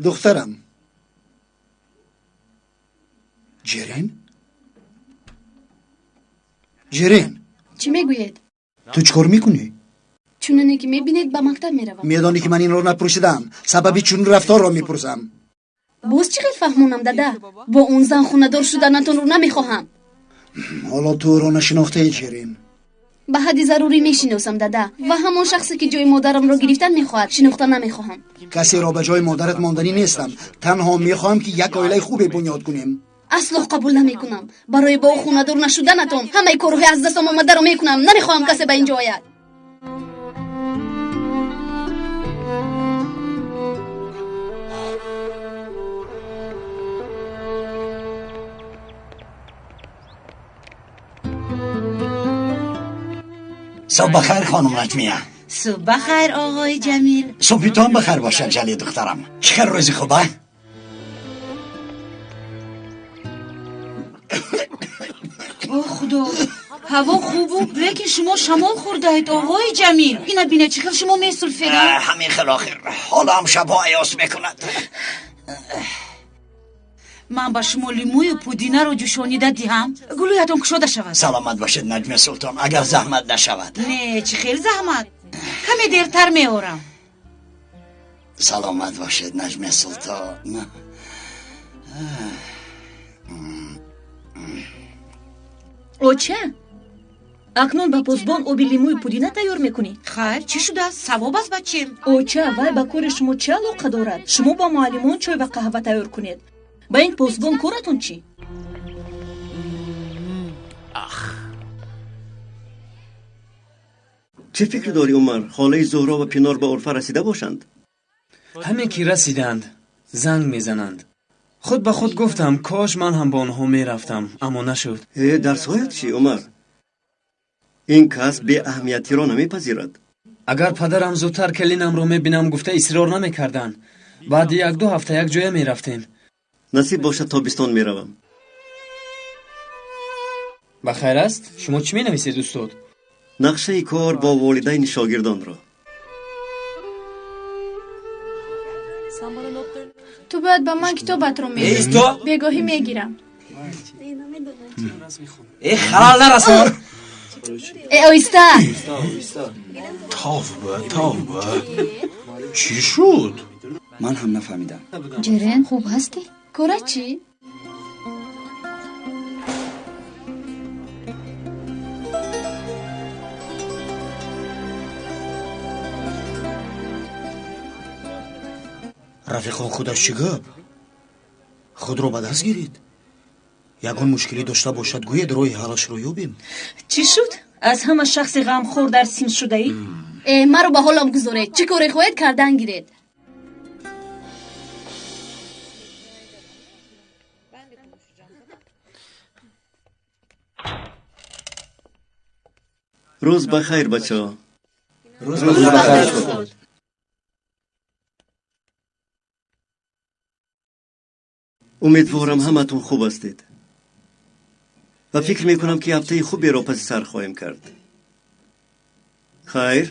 Духтарам Ҷерин, Ҷерин. Чӣ мегӯед? Ту чӣ кор мекунӣ? Чуноне ки мебинед, ба мактаб меравам. Медонӣ, ки ман инро напурсидам. Сабаби чунин рафторро мепурсам. Боз чӣ хел фаҳмонам, дада? Бо он зан хонадор шуданатонро намехоҳам. Ҳоло ту ӯро нашинохтаӣ, Ҷерин. Ба ҳадди зарурӣ мешиносам, дада, ва ҳамон шахсе, ки ҷои модарамро гирифтан мехоҳад, шинохта намехоҳам. Касеро ба ҷои модарат монданӣ нестам. Танҳо мехоҳам, ки як оилаи хубе бунёд кунем. Асло қабул намекунам. Барои бо ӯ хонадор нашуданатон ҳамаи корҳои аз дастам омадаро мекунам. Намехоҳам касе ба ин ҷо ояд. صبح بخیر خانم نجمیه. صبح بخیر آقای جمیل. صبحتان بخیر باشد جلی دخترم. چه روزی خوبه؟ О худо, ҳаво хубу, лекин шумо шамол хӯрдаед, оғои Ҷамил. Ина бине, чӣ хел шумо месулфеда. Ҳамин хел охир. Ҳоло ҳам шабҳо аёс мекунад. Ман ба шумо лимӯю пудинаро ҷӯшонида диҳам, гулӯятон кушода шавад. Саломат бошед, Наҷмия Султон, агар заҳмат нашавад. Не, чӣ хел заҳмат, каме дертар меорам. Саломат бошед, Наҷмия Султон. Оча, акнун ба посбон оби лимӯи пудина тайёр мекунӣ? Хайр, чӣ шудааст? Савоб аст, бачем. Оча, вай ба кори шумо чӣ алоқа дорад? Шумо ба муаллимон чой ва қаҳва тайёр кунед, ба ин посбон коратон чӣ? Чӣ фикр дорӣ, Умар, холаи Зуҳро ва Пинор ба Урфа расида бошанд? Ҳаме ки расиданд, занг мезананд. Худ ба худ гуфтам, кош ман ҳам бо онҳо мерафтам, аммо нашуд. Э, дарсҳоят чӣ, Умар? Ин кас беаҳамиятиро намепазирад. Агар падарам зудтар келинамро мебинам гуфта исрор намекарданд, баъди якду ҳафта як ҷоя мерафтем. Насиб бошад, тобистон меравам. Ба хайр аст? Шумо чӣ менависед, устод? Нақшаи кор бо волидайни шогирдонро. Ту бояд ба ман китобатро медодӣ. Исто! Бегоҳӣ мегирам. Э, халал нарасон! Э, оҳиста! Тавба, тавба, чӣ шуд? Ман ҳам нафаҳмидам. Ҷерен, хуб ҳастӣ? Кора чӣ? Рафиқон, худаш чӣ гап? Худро ба даст гиред. Ягон мушкилӣ дошта бошад, гӯед, роҳи ҳаллашро ёбем. Чӣ шуд? Аз ҳама шахси ғамхор дар синф шудаӣ? Э, маро ба ҳолам гузоред. Чӣ коре хоҳед, кардан гиред. Рӯз ба хайр, бачаҳо. Рӯз ба хайр, устод. Умедворам, ҳаматон хуб ҳастед ва фикр мекунам, ки ҳафтаи хуберо паси сар хоҳем кард. Хайр,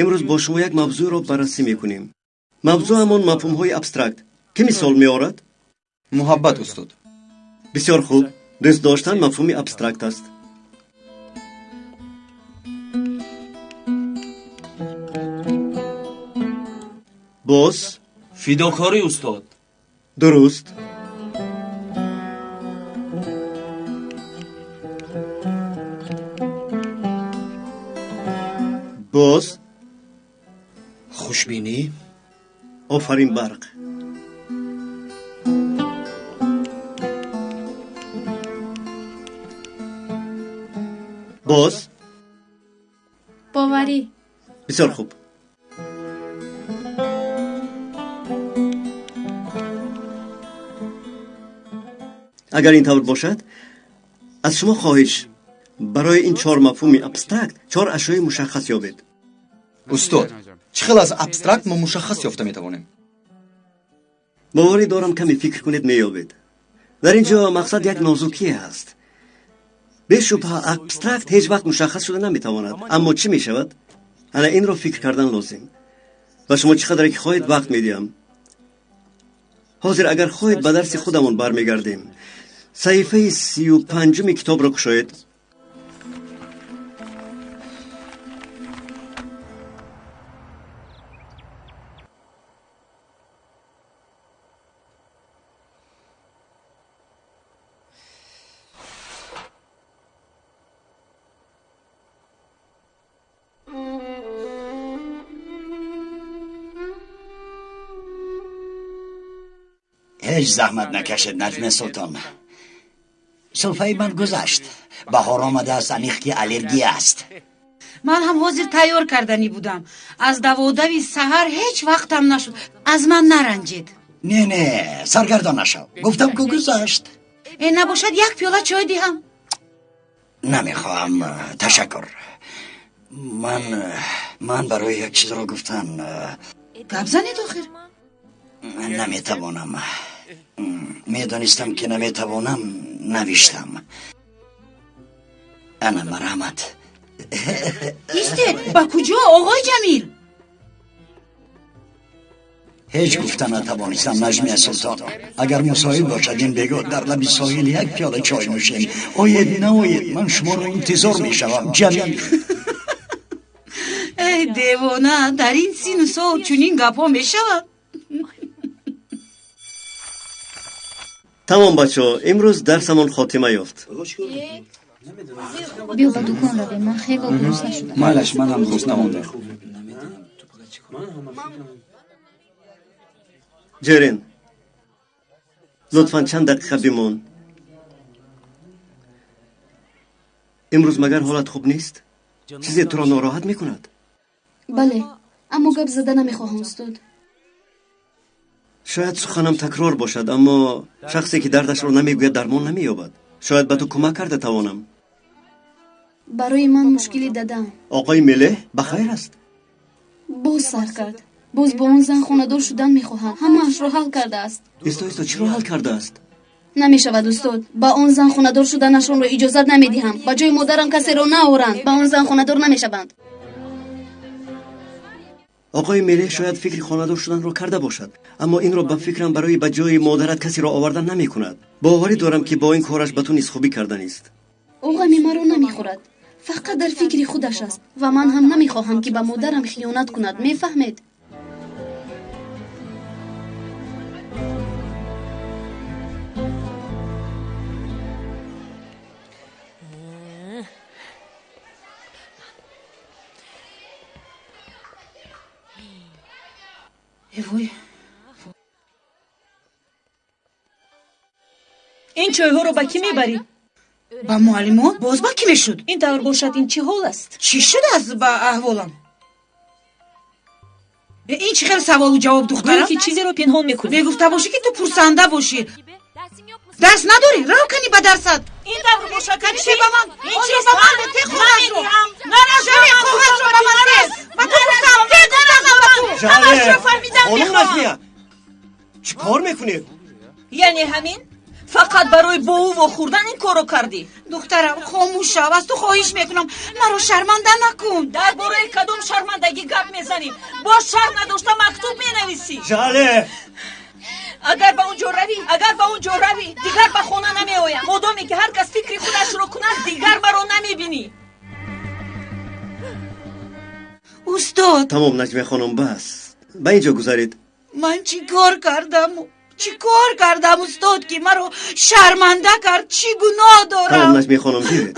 имрӯз бо шумо як мавзӯъро баррасӣ мекунем. Мавзӯъамон мафҳумҳои абстракт. Кӣ мисол меорад? Муҳаббат, устод. Бисёр хуб. Дӯст доштан мафҳуми абстракт аст. Боз? Фидокорӣ, устод. Дуруст. Боз? Хушбинӣ. Офарин, барқ. Боз? Боварӣ. Бисёр хуб. Агар ин тавр бошад, аз шумо хоҳиш: барои ин чор мафҳуми абстракт чор ашёи мушаххас ёбед. Устод, чӣ хел аз абстракт мо мушаххас ёфта метавонем? Боварӣ дорам, каме фикр кунед, меёбед. Дар ин ҷо мақсад як нозукие аст. Бешубҳа, абстракт ҳеҷ вақт мушаххас шуда наметавонад, аммо чӣ мешавад? Ана инро фикр кардан лозим. Ба шумо чӣ қадре ки хоҳед вақт медиҳам. Ҳозир агар хоҳед ба дарси худамон бармегардем. Саҳифаи 35-уми китобро кушоед. Ҳеҷ заҳмат накашед, Наҷмия Султон. Сулфаи ман гузашт. Баҳор омадааст, аниқ ки аллергия аст. Ман ҳам ҳозир тайёр карданӣ будам. Аз даводави саҳар ҳеҷ вақтам нашуд. Аз ман наранҷед. Не, не, саргардон нашав. Гуфтам ку гузашт. Э, набошад як пиёла чой диҳам. Намехоҳам, ташаккур. Ман барои як чизро гуфтан. Гап занед охир. Наметавонам. Медонистам ки наметавонам, навиштам. Ана марҳамат. Истед, ба куҷо, оғои Ҷамил? Ҳеҷ гуфта натавонистам, Наҷмия Султон. Агар мусоид бошад, ин бегоҳ дар лаби соҳил як пиёла чой нӯшем. Оед, наоед, ман шуморо интизор мешавам. Ҷамил. Эй девона, дар ин сину сол чунин гапҳо мешавад? Тамом, бачаҳо, имрӯз дарсамон хотима ёфт. Биё ба дукон равем, ман хело гурусна шудам. Майлаш, ман ҳам гурусна мондам. Ҷерин, лутфан чанд дақиқа бимон. Имрӯз магар ҳолат хуб нест? Чизе туро нороҳат мекунад? Бале, аммо гап зада намехоҳам, устод. Шояд суханам такрор бошад, аммо шахсе ки дардашро намегӯяд, дармон намеёбад. Шояд ба ту кӯмак карда тавонам. Барои ман мушкили дадам. Оқои Мелеҳ ба хайр аст? Боз сар кард. Боз бо он зан хонадор шудан мехоҳад. Ҳамаашро ҳал кардааст. Исто, исто, чиро ҳал кардааст? Намешавад, устод. Ба он зан хонадор шуданашонро иҷозат намедиҳам. Ба ҷои модарам касеро наоранд. Ба он зан хонадор намешаванд. Оқои Мелеҳ шояд фикри хонадор шуданро карда бошад, аммо инро ба фикрам барои ба ҷои модарат касеро овардан намекунад. Боварӣ дорам ки бо ин кораш ба ту низ хубӣ карданист. Ӯ ғами маро намехӯрад. Фақат дар фикри худаш аст ва ман ҳам намехоҳам ки ба модарам хиёнат кунад. Мефаҳмед? Вой. Ин чойҳоро ба кӣ мебарӣ? Ба муаллимон? Боз ба кӣ мешуд? Ин тавр бошад, ин чӣ ҳол аст? Чӣ шудааст ба аҳволам? Ин чӣ хел саволу ҷавоб, духтарам? Гӯё ки чизеро пинҳон мекунӣ. Мегуфта бошӣ ки ту пурсанда бошӣ. Дарс надорӣ? Рав кани ба дарсат. Ин тавр бошад, Кани ба ман. Онро ба ман де, те коғазро. Жале, коғазро ба ман де. Ба ту гуфтам, те гуфтам ба ту. Ҳамаашро фаҳмидам Хонум мехоҳам. Наҷмия, чӣ кор мекунед? Яъне ҳамин? Фақат барои бо ӯ вохӯрдан ин корро кардӣ? Духтарам, хомӯш шав, аз ту хоҳиш мекунам, маро шарманда накун. Дар бораи кадом шармандагӣ гап мезанӣ? Боз шарм надошта мактуб менависӣ. Жале! Агар ба он ҷо равӣ, агар ба он ҷо равӣ, дигар ба хона намеоям. Модоме ки ҳар кас фикри худашро кунад, дигар маро намебинӣ. Устод! Тамом, Наҷмия хонум, бас. Ба ин ҷо гузаред. Ман чӣ кор кардам? Чӣ кор кардам, устод, ки маро шарманда кард? Чӣ гуноҳ дорам? Тамом, Наҷмия хонум, биёед.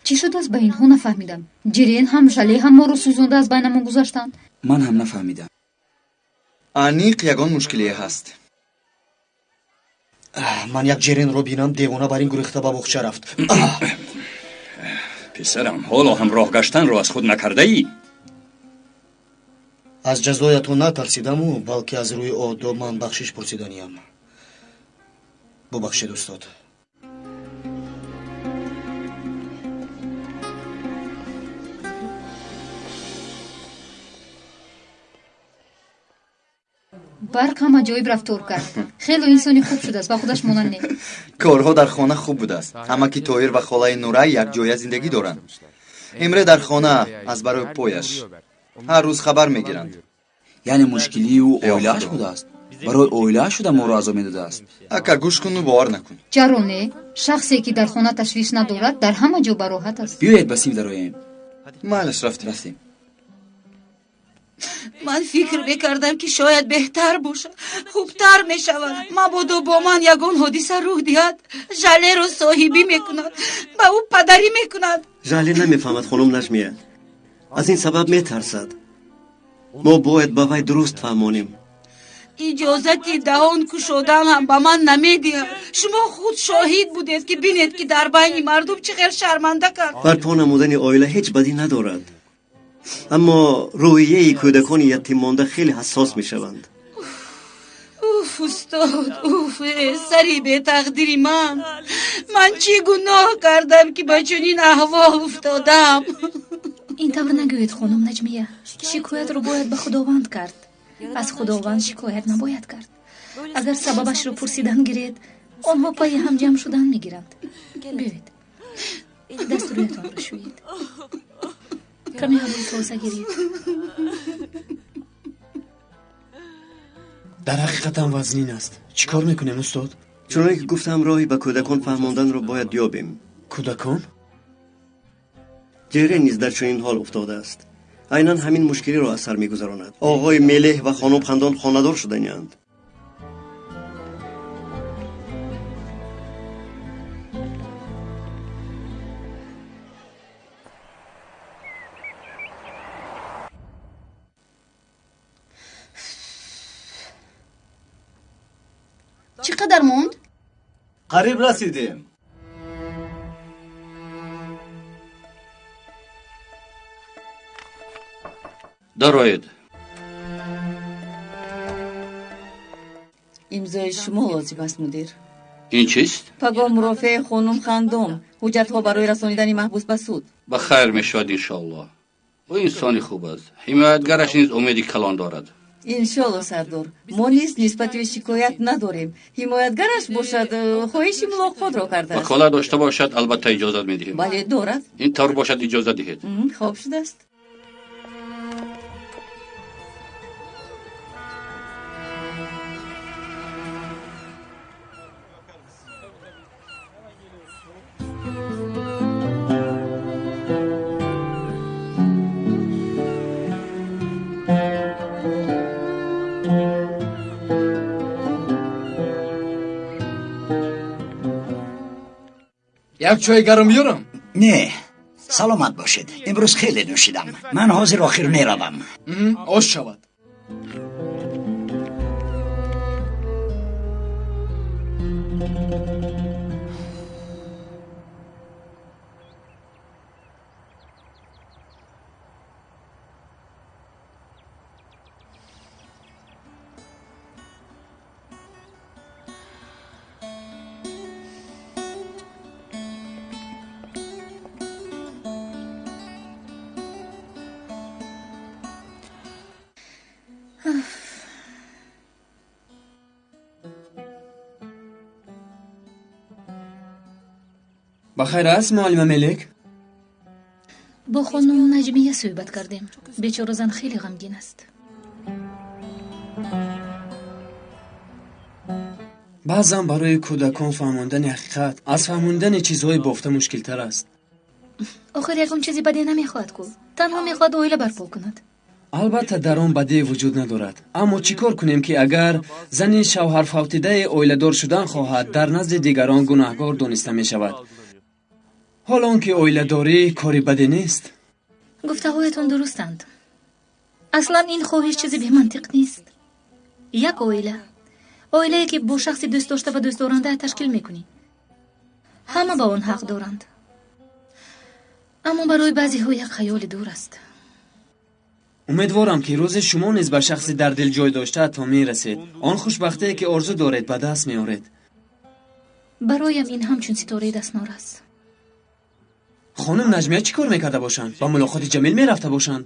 Чӣ шудааст ба инҳо нафаҳмидам. Ҷирен ҳам, Жале ҳам моро сӯзонда аз байнамон гузаштанд. Ман ҳам нафаҳмидам. Аниқ ягон мушкилие ҳаст. Ман як ҷеренро бинам, девона бар ин гурехта ба боғча рафт. Писарам, ҳоло ҳам роҳ гаштанро аз худ накардаӣ? Аз ҷазоятон натарсидаму, балки аз рӯи одоб ман бахшиш пурсиданиям. Бубахшед, устод. Барқ ҳам аҷоиб рафтор кард. Хело инсони хуб шудааст, ба худаш монанд не. Корҳо дар хона хуб будааст. Амаки Тоҳир ва холаи Нурай якҷоя зиндагӣ доранд. Эмре дар хона аз барои пояш. Ҳар рӯз хабар мегиранд. Яъне мушкилии ӯ оилааш будааст. Барои оилааш шуда моро азоб медодааст. Ака, гӯш куну бовар накун. Чаро не? Шахсе ки дар хона ташвиш надорад, дар ҳама ҷо бароҳат аст. Биёед ба синф дароем. Майлаш, рафтем. Рафтем. Ман фикр мекардам, ки шояд беҳтар бошад, хубтар мешавад. Мабодо бо ман ягон ҳодиса рӯй диҳад, Жалеро соҳибӣ мекунад, ба ӯ падарӣ мекунад. Жале намефаҳмад, хонум Наҷмия. Аз ин сабаб метарсад. Мо бояд ба вай дуруст фаҳмонем. Иҷозати даҳон кушодан ҳам ба ман намедиҳад. Шумо худ шоҳид будед, ки бинед, ки дар байни мардум чӣ хел шарманда кард. Барпо намудани оила ҳеҷ бадӣ надорад, аммо рӯҳияи кӯдакони ятиммонда хеле ҳассос мешаванд. Уф, устод, уф, сари бетақдири ман! Ман чӣ гуноҳ кардам, ки ба чунин аҳвол уфтодам? Ин тавр нагӯед, хонум Наҷмия. Шикоятро бояд ба Худованд кард, аз Худованд шикоят набояд кард. Агар сабабашро пурсидан гиред, онҳо пайи ҳам ҷамъ шудан мегиранд. Биёед, дасту рӯятонро шӯед, каме ҳавои тоза гиред. Дар ҳақиқатам вазнин аст. Чӣ кор мекунем, устод? Чуноне ки гуфтам, роҳи ба кӯдакон фаҳмонданро бояд ёбем. Кӯдакон? Ҷерен низ дар чунин ҳол уфтодааст. Айнан ҳамин мушкилиро аз сар мегузаронад. Оғои Мелеҳ ва хонум Хандон хонадор шуданианд. Чӣ қадар монд? Қариб расидем. Дароед. Имзои шумо лозим аст, мудир. Ин чист? Пагоҳ мурофиаи хонум Хандом, ҳуҷҷатҳо барои расонидани маҳбус ба суд. Ба хайр мешавад, иншоаллоҳ. Ӯ инсони хуб аст, ҳимоятгараш низ умеди калон дорад. Иншоалло, сардор, мо низ нисбати ӯ шикоят надорем. Ҳимоятгараш бошад, хоҳиши мулоқотро кардааст. Ваколат дошта бошад, албатта иҷозат медиҳем. Бале, дорад. Ин тавр бошад, иҷозат диҳед. Хоб шудааст. Як чойи гарм биёрам? Не, саломат бошед. Имрӯз хеле нӯшидам. Ман ҳозир охир меравам. Ош шавад. Ба хайр аст, муаллима Мелек? Бо хонум Наҷмия суҳбат кардем. Бечора зан хеле ғамгин аст. Баъзан барои кӯдакон фаҳмондани ҳақиқат аз фаҳмондани чизҳои бофта мушкилтар аст. Охир ягон чизи бадӣ намехоҳад ку, танҳо мехоҳад оила барпо кунад. Албатта, дар он бадие вуҷуд надорад, аммо чӣ кор кунем, ки агар зани шавҳарфавтидае оиладор шудан хоҳад, дар назди дигарон гунаҳкор дониста мешавад, ҳол он ки оиладорӣ кори баде нест. Гуфтаҳоятон дурустанд. Аслан ин хоҳиш чизи бемантиқ нест. Як оила, оилае ки бо шахси дӯстдошта ва дӯстдорандаат ташкил мекунӣ, ҳама ба он ҳақ доранд. Аммо барои баъзеҳо як хаёли дур аст. Умедворам, ки рӯзе шумо низ ба шахси дар дил ҷой доштаатон мерасед. Он хушбахтие ки орзу доред, ба даст меоред. Бароям ин ҳамчун ситораи дастнор аст. Хонум Наҷмия чӣ кор мекарда бошанд? Ба мулоқоти Ҷамил мерафта бошанд?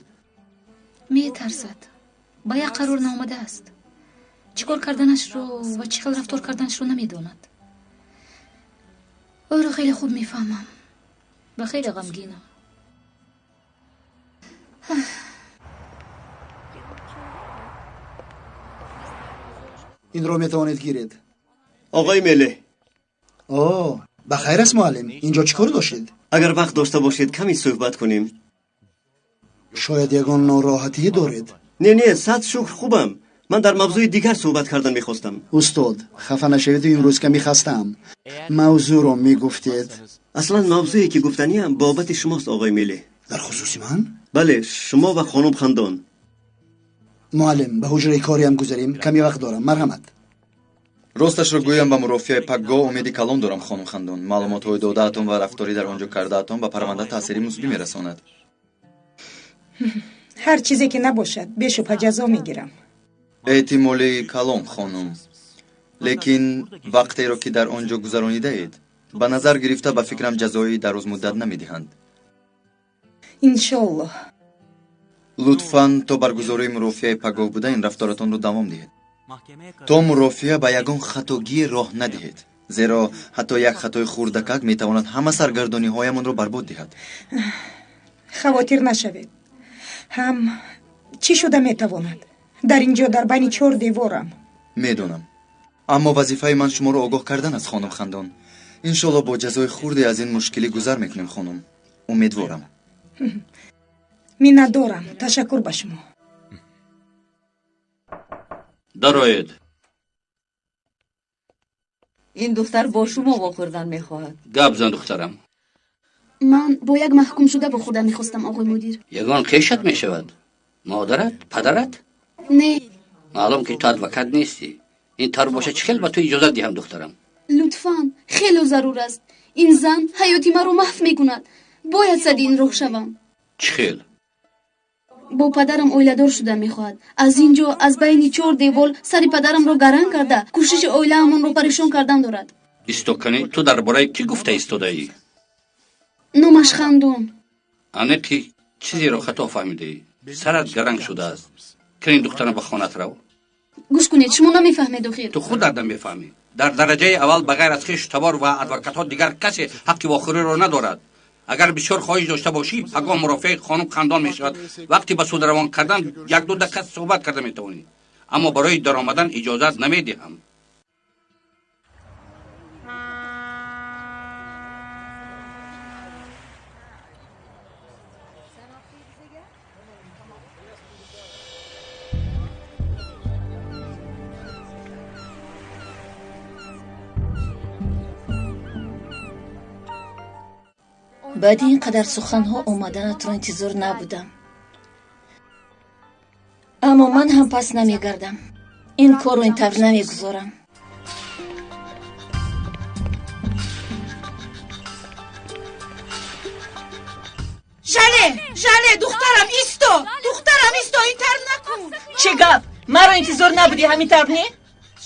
Метарсад, ба як қарор наомадааст. Чӣ кор карданашро ва чӣ хел рафтор карданашро намедонад. Ӯро хеле хуб мефаҳмам ва хеле ғамгинам. Инро метавонед гиред. Оғои Меле. О, ба хайр аст, муаллим. Инҷо чӣ кор доштед? Агар вақт дошта бошед, каме суҳбат кунем. Шояд ягон нороҳатие доред? Не, не, сад шукр, хубам. Ман дар мавзӯи дигар суҳбат кардан мехостам. Устод, хафа нашаведу, имрӯз каме хастаам. Мавзӯъро мегуфтед. Аслан мавзӯе ки гуфтаниам бобати шумост, оғои Меле. Дар хусуси ман? Бале, шумо ва хонум Хандон. Муаллим, ба ҳуҷраи кориам гузарем, каме вақт дорам, марҳамат. Росташро гӯям, ба мурофиаи пакгоҳ умеди калон дорам, хонум Хандон. Маълумотҳои додаатон ва рафтори дар он ҷо кардаатон ба парванда таъсири мусбӣ мерасонад. Ҳар чизе ки набошад, бешубҳа ҷазо мегирам. Эҳтимоли калон, хонум, лекин вақтеро ки дар он ҷо гузаронидаед ба назар гирифта, ба фикрам, ҷазои дарозмуддат намедиҳанд. Иншоаллоҳ. Лутфан то баргузории мурофиаи пагоҳ буда ин рафторатонро давом диҳед. То мурофиа ба ягон хатогие роҳ надиҳед, зеро ҳатто як хатои хурдакак метавонад ҳама саргардониҳоямонро барбод диҳад. Хавотир нашавед. Ҳам чӣ шуда метавонад? Дар ин ҷо дар байни чор деворам. Медонам, аммо вазифаи ман шуморо огоҳ кардан аст, хонум Хандон. Иншоалло, бо ҷазои хурде аз ин мушкилӣ гузар мекунем, хонум. Умедворам. Миннатдорам, ташаккур ба шумо. Дароед. Ин духтар бо шумо вохӯрдан мехоҳад. Гап зан, духтарам. Ман бо як маҳкумшуда вохӯрдан мехостам, оғои мудир. Ягон хешат мешавад? Модарат, падарат? Не. Маълум ки ту адвокат нестӣ. Ин тавр бошад, чӣ хел ба ту иҷозат диҳам, духтарам? Лутфан, хело зарур аст. Ин зан ҳаёти маро маҳв мекунад. Бояд сади ин роҳ шавам. Чӣ хел? Бо падарам оиладор шудан мехоҳад. Аз ин ҷо, аз байни чор девол, сари падарамро гаранг карда, кӯшиши оилаамонро парешон кардан дорад. Истоканӣ, ту дар бораи кӣ гуфта истодаӣ? Номаш Хандон. Аниқи чизеро хато фаҳмидаӣ. Сарат гаранг шудааст. Кирин, духтарам, ба хонаат рав. Гӯш кунед, шумо намефаҳмед охир. Ту худат намефаҳмӣ. Дар дараҷаи аввал, ба ғайр аз хешу табор ва адвокатҳо, дигар касе ҳаққи вохӯриро надорад. Агар бисёр хоҳиш дошта бошӣ, пагоҳ мурофиаи хонум Хандон мешавад. Вақти ба суд равон кардан якду дақиқа суҳбат карда метавонӣ, аммо барои даромадан иҷозат намедиҳам. Баъди ин қадар суханҳо омаданатро интизор набудам, аммо ман ҳам пас намегардам. Ин корро ин тавр намегузорам. Жале, Жале, духтарам, исто! Духтарам, исто, ин тавр накун. Чӣ гап? Маро интизор набудӣ, ҳамин тавр не?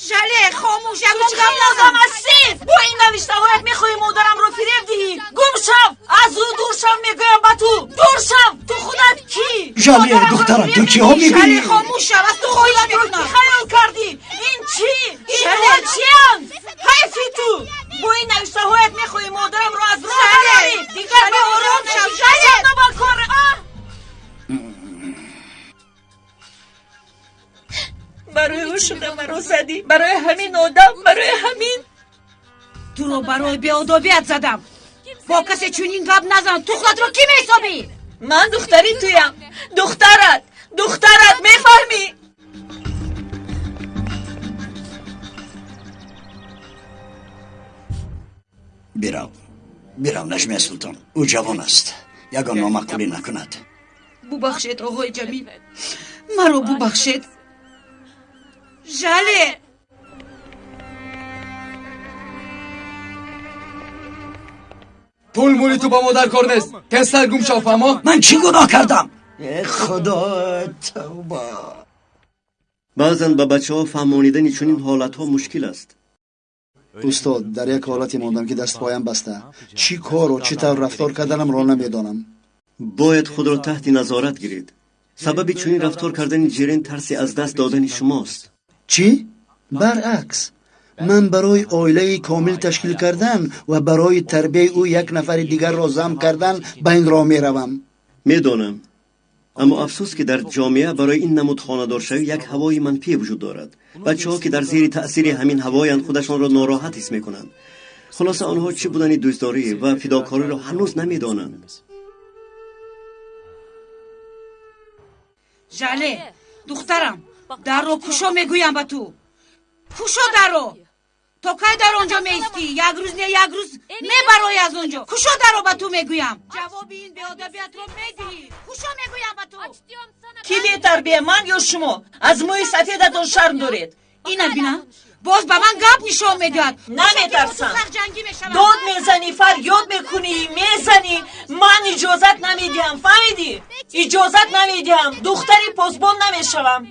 Жале, хомӯш, ягон Ту гап чӣ назан. одам ҳастӣ? Бо ин навиштаҳоят мехоҳӣ модарамро фиреб диҳӣ? Гум шав, аз ӯ дур шав, мегӯям ба ту. Дур шав. Ту худат кӣ? Жале, Модарамро духтарам, ту фиреб чиҳо медиҳӣ? мегӯӣ? Жале, хомӯш шав, аз ту хоҳиш Худатро мекунам. кӣ хаёл кардӣ? Ин чӣ? Жале. Инҳо чианд? Ҳайфи ту! Бо ин навиштаҳоят мехоҳӣ модарамро аз роҳ Жале, барорӣ? Дигар Жале, ба ором шав, Жале! Жале! Ба кор, а? Барои ӯ шуда маро задӣ, барои ҳамин одам, барои ҳамин. Туро барои беодобият задам. Бо касе чунин гап назан. Ту худатро кӣ меҳисобӣ? Ман духтари туям, духтарат, духтарат, мефаҳмӣ? Бирав, бирав, Наҷмия Султон. Ӯ ҷавон аст, ягон номаъқулӣ накунад. Бубахшед, оғои Ҷамил, маро бубахшед. Жале! Пул мули ту ба модар кор нест. Тезтар гум шав, фаҳмо? Ман чӣ гуноҳ кардам? Э, худо, тавба! Баъзан ба бачаҳо фаҳмонидани чунин ҳолатҳо мушкил аст. Устод, дар як ҳолате мондам, ки дастпоям баста. Чӣ кору чӣ тавр рафтор карданамро намедонам. Бояд худро таҳти назорат гиред. Сабаби чунин рафтор кардани Ҷирен тарси аз даст додани шумост. Чӣ? Баръакс, ман барои оилаи комил ташкил кардан ва барои тарбияи ӯ як нафари дигарро зам кардан ба ин роҳ меравам. Медонам. Аммо афсӯс, ки дар ҷомеа барои ин намуд хонадоршавӣ як ҳавои манфӣ вуҷуд дорад. Бачаҳо, ки дар зери таъсири ҳамин ҳавоянд, худашонро нороҳат ҳис мекунанд. Хулоса, онҳо чӣ будани дӯстдорӣ ва фидокориро ҳанӯз намедонанд. Жале, духтарам, дарро кушо, мегӯям ба ту. Кушо дарро. То кай дар он ҷо меистӣ? Як рӯз не, як рӯз мебароӣ аз он ҷо. Кушо дарро, ба ту мегӯям. Ҷавоби ин беодобиятро медиҳӣ. Кушо, мегӯям ба ту. Кӣ бетарбия, ман ё шумо? Аз мӯи сафедатон шарм доред. Ина бина, боз ба ман гап нишон медиҳад. Наметарсам. Дод мезанӣ, фарёд мекунӣ, мезанӣ. Ман иҷозат намедиҳам, фаҳмидӣ? Иҷозат намедиҳам. Духтари посбон намешавам.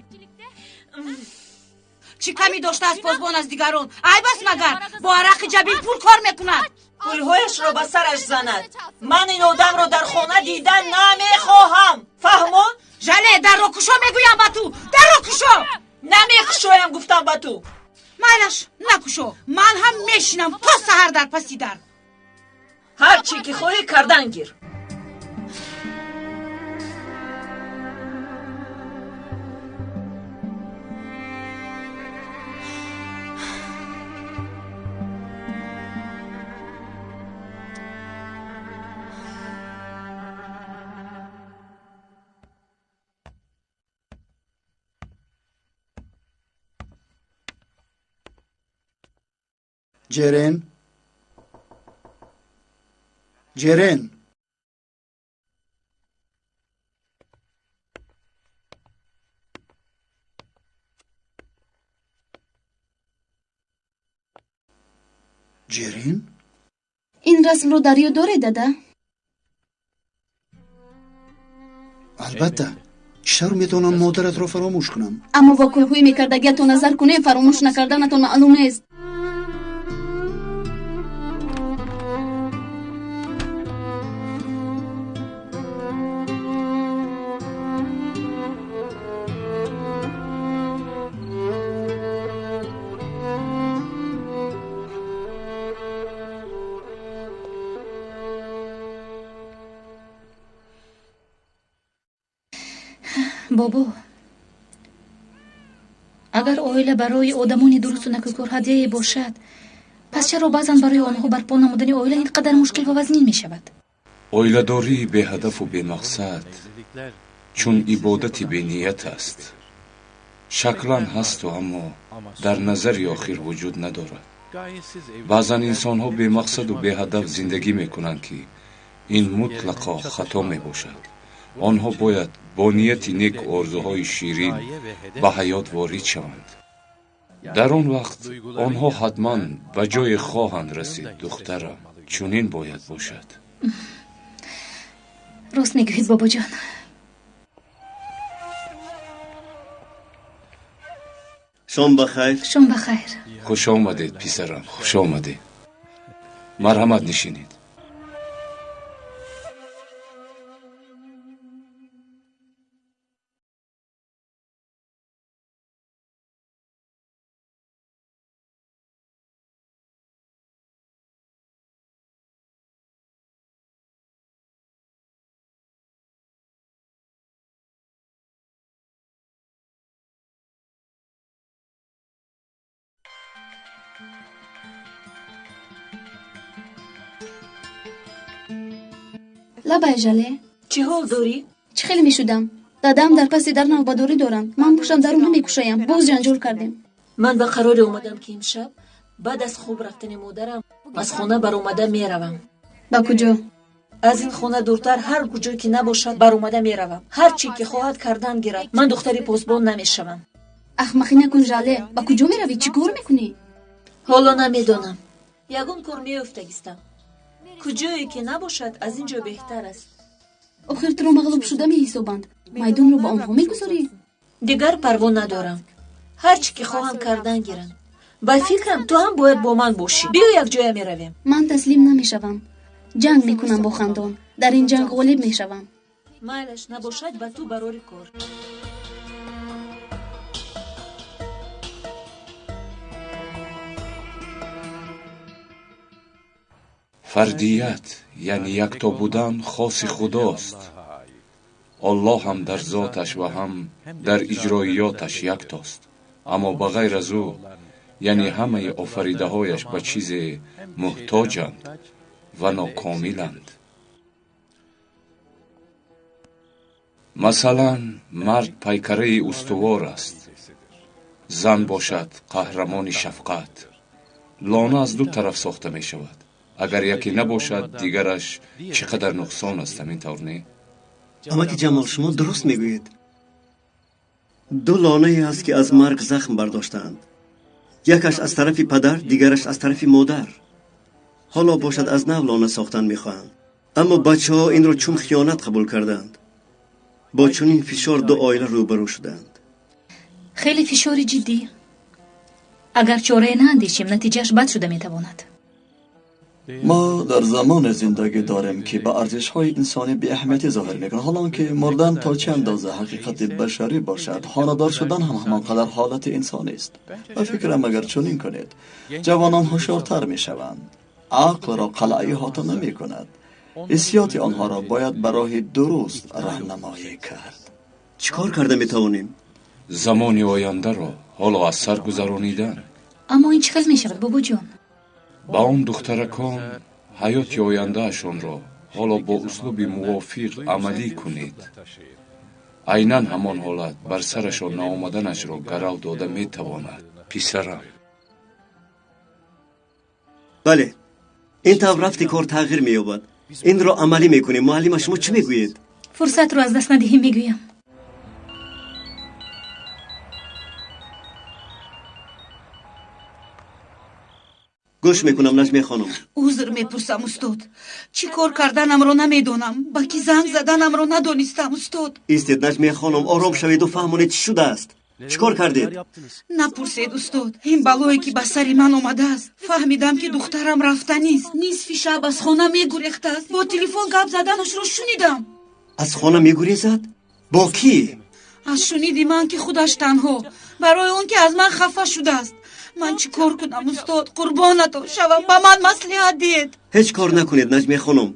Чӣ камӣ доштааст посбон аз дигарон? Айб аст магар? Бо арақи ҷабин пул кор мекунад. Пулҳояшро ба сараш занад. Ман ин одамро дар хона дида намехоҳам, фаҳмо? Жале, дарро кушо, мегӯям ба ту. Дарро кушо. Намекушоям, гуфтам ба ту. Майлаш, накушо. Ман ҳам мешинам то саҳар дар паси дар. Ҳар чӣ ки хоҳӣ кардан гир. Ҷерен, Ҷерен. Ҷерен. Ин расмро дар ёд доред, дада? Албатта, чӣ тавр метавонам модаратро фаромӯш кунам? Аммо бо корҳои мекардагиатон назар кунем, фаромӯш накарданатон маълум нест. Бобо, агар оила барои одамони дурусту накӯкор ҳадияе бошад, пас чаро баъзан барои онҳо барпо намудани оила ин қадар мушкил ва вазнин мешавад? Оиладории беҳадафу бемақсад чун ибодати беният аст. Шаклан ҳасту, аммо дар назари охир вуҷуд надорад. Баъзан инсонҳо бемақсаду беҳадаф зиндагӣ мекунанд, ки ин мутлақо хато мебошад. Онҳо бояд бо нияти неку орзуҳои ширин ба ҳаёт ворид шаванд. Дар он вақт онҳо ҳатман ба ҷое хоҳанд расид. Духтарам, чунин бояд бошад. Рост мегӯед, бобоҷон. Шом ба хайр. Шом ба хайр. Хуш омадед, писарам, хуш омадед. Марҳамат, нишинед. Лабай, Жале. Чӣ ҳол дорӣ? Чӣ хеле мешудам? Дадам дар паси дар навбадорӣ доранд. Ман пуштам дару намекушоям. Боз ҷанҷол кардем. Ман ба қароре омадам, ки имшаб баъд аз хоб рафтани модарам аз хона баромада меравам. Ба куҷо? Аз ин хона дуртар, ҳар куҷо ки набошад, баромада меравам. Ҳар чӣ ки хоҳад кардан гирад. Ман духтари посбон намешавам. Ахмақӣ накун, Жале. Ба куҷо меравӣ? Чӣ кор мекунӣ? Ҳоло намедонам. Ягон кор меёфтагистам. Куҷое ки набошад, аз ин ҷо беҳтар аст. Охир туро мағлуб шуда меҳисобанд. Майдонро ба онҳо мегузорӣ? Дигар парво надорам. Ҳар чӣ ки хоҳанд кардан гиранд. Ба фикрам, ту ҳам бояд бо ман бошӣ. Биё, якҷоя меравем. Ман таслим намешавам. Ҷанг мекунам бо Хандон. Дар ин ҷанг ғолиб мешавам. Майлаш, набошад, ба ту барори кор. Фардият, яъне якто будан, хоси Худост. Аллоҳ ҳам дар зоташ ва ҳам дар иҷроиёташ яктост, аммо ба ғайр аз ӯ, яъне ҳамаи офаридаҳояш ба чизе муҳтоҷанд ва нокомиланд. Масалан, мард пайкараи устувор аст, зан бошад қаҳрамони шафқат. Лона аз ду тараф сохта мешавад. Агар яке набошад, дигараш чӣ қадар нуқсон аст, ҳамин тавр не? Амаки Ҷамол, шумо дуруст мегӯед. Ду лонае ҳаст, ки аз марг захм бардоштаанд. Якаш аз тарафи падар, дигараш аз тарафи модар. Ҳоло бошад аз нав лона сохтан мехоҳанд. Аммо бачаҳо инро чун хиёнат қабул кардаанд. Бо чунин фишор ду оила рӯбарӯ шудаанд. Хеле фишори ҷиддӣ. Агар чорае наандешем, натиҷааш бад шуда метавонад. Мо дар замоне зиндагӣ дорем, ки ба арзишҳои инсонӣ беаҳамиятӣ зоҳир мекунад. Ҳол он ки мурдан то чӣ андоза ҳақиқати башарӣ бошад, хонадор шудан ҳам ҳамон қадар ҳолати инсонист. Ба фикрам, агар чунин кунед, ҷавонон ҳушёртар мешаванд. Ақлро қалъаи иҳота намекунад. Ҳиссиёти онҳоро бояд ба роҳи дуруст раҳнамоӣ кард. Чӣ кор карда метавонем? Замони ояндаро ҳоло аз сар гузаронидан. Аммо ин чӣ хел мешавад, бобоҷон? Ба он духтаракон ҳаёти ояндаашонро ҳоло бо услуби мувофиқ амалӣ кунед. Айнан ҳамон ҳолат бар сарашон наомаданашро гарав дода метавонад, писарам. Бале, ин тавр рафти кор тағйир меёбад. Инро амалӣ мекунем. Муаллима, шумо чӣ мегӯед? Фурсатро аз даст надиҳем, мегӯям. Гӯш мекунам, Наҷмия хонум. Узр мепурсам, устод. Чӣ кор карданамро намедонам. Ба кӣ занг заданамро надонистам, устод. Истед, Наҷмия хонум, ором шаведу фаҳмонед чӣ шудааст. Чӣ кор кардед? Напурсед, устод. Ин балое ки ба сари ман омадааст. Фаҳмидам, ки духтарам рафтанист. Нисфи шаб аз хона мегурехтааст. Бо телефон гап заданашро шунидам. Аз хона мегурезад? Бо кӣ? Аз шуниди ман, ки худаш танҳо. Барои он ки аз ман хафа шудааст. Ман чӣ кор кунам, устод? Қурбонатон шавам, ба ман маслиҳат диҳед. Ҳеҷ кор накунед, Наҷмия хонум.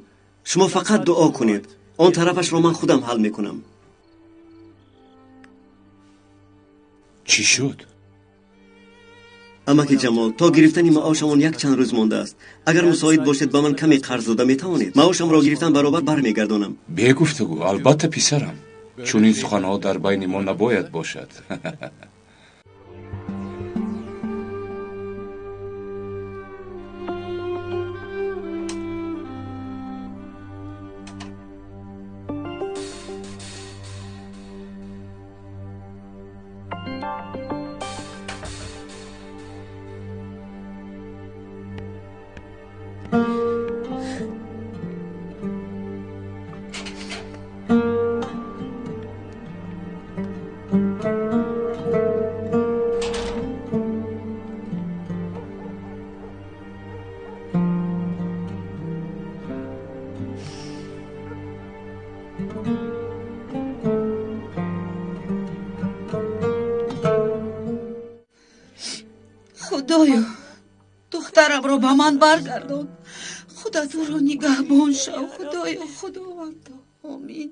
Шумо фақат дуо кунед. Он тарафашро ман худам ҳал мекунам. Чӣ шуд? Амаки Ҷамол, то гирифтани маошамон як чанд рӯз мондааст. Агар мусоид бошед, ба ман каме қарз дода метавонед. Маошамро гирифтан баробар бармегардонам. Бегуфтугӯ, албатта, писарам. Чунин суханҳо дар байни мо набояд бошад. Худоё, духтарамро ба ман баргардон. Худат ӯро нигаҳбон шав, Худоё, Худовандо. Омин.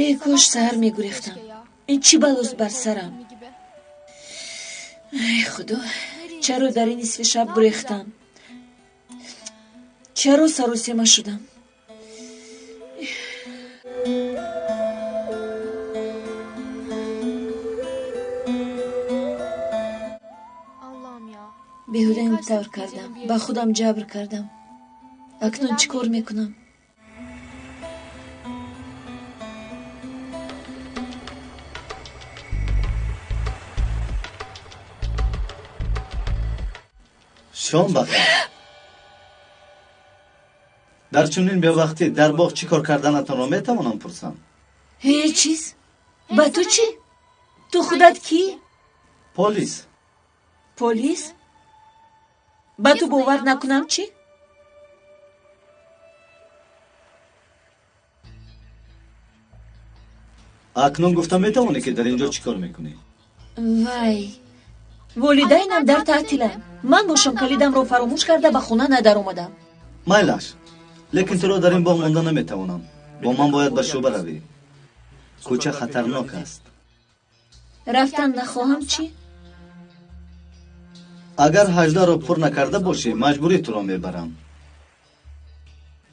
Эй кош саҳар мегурехтам. Ин чӣ балост бар сарам? Эй худо, чаро дар ин нисфи шаб гурехтам? Чаро саросема шудам? Беҳуда ин тавр кардам, ба худам ҷабр кардам. Акнун чӣ кор мекунам? Шом бахайр. Дар чунин бевақтӣ дар боғ чӣ кор карданатонро метавонам пурсам? Ҳеҷ чиз. Ба ту чӣ? Ту худат кӣ? Полис. Полис? Ба ту бовар накунам чӣ? Акнун гуфта метавонӣ, ки дар ин ҷо чӣ кор мекунӣ? Вай, волидайнам дар таътиланд. Ман бошам калидамро фаромӯш карда ба хона надаромадам. Майлаш, лекин туро дар ин боғ монда наметавонам. Бо ман бояд ба шӯъба равӣ. Кӯча хатарнок аст. Рафтан нахоҳам чӣ? Агар 18-ро пур накарда бошӣ, маҷбурӣ туро мебарам.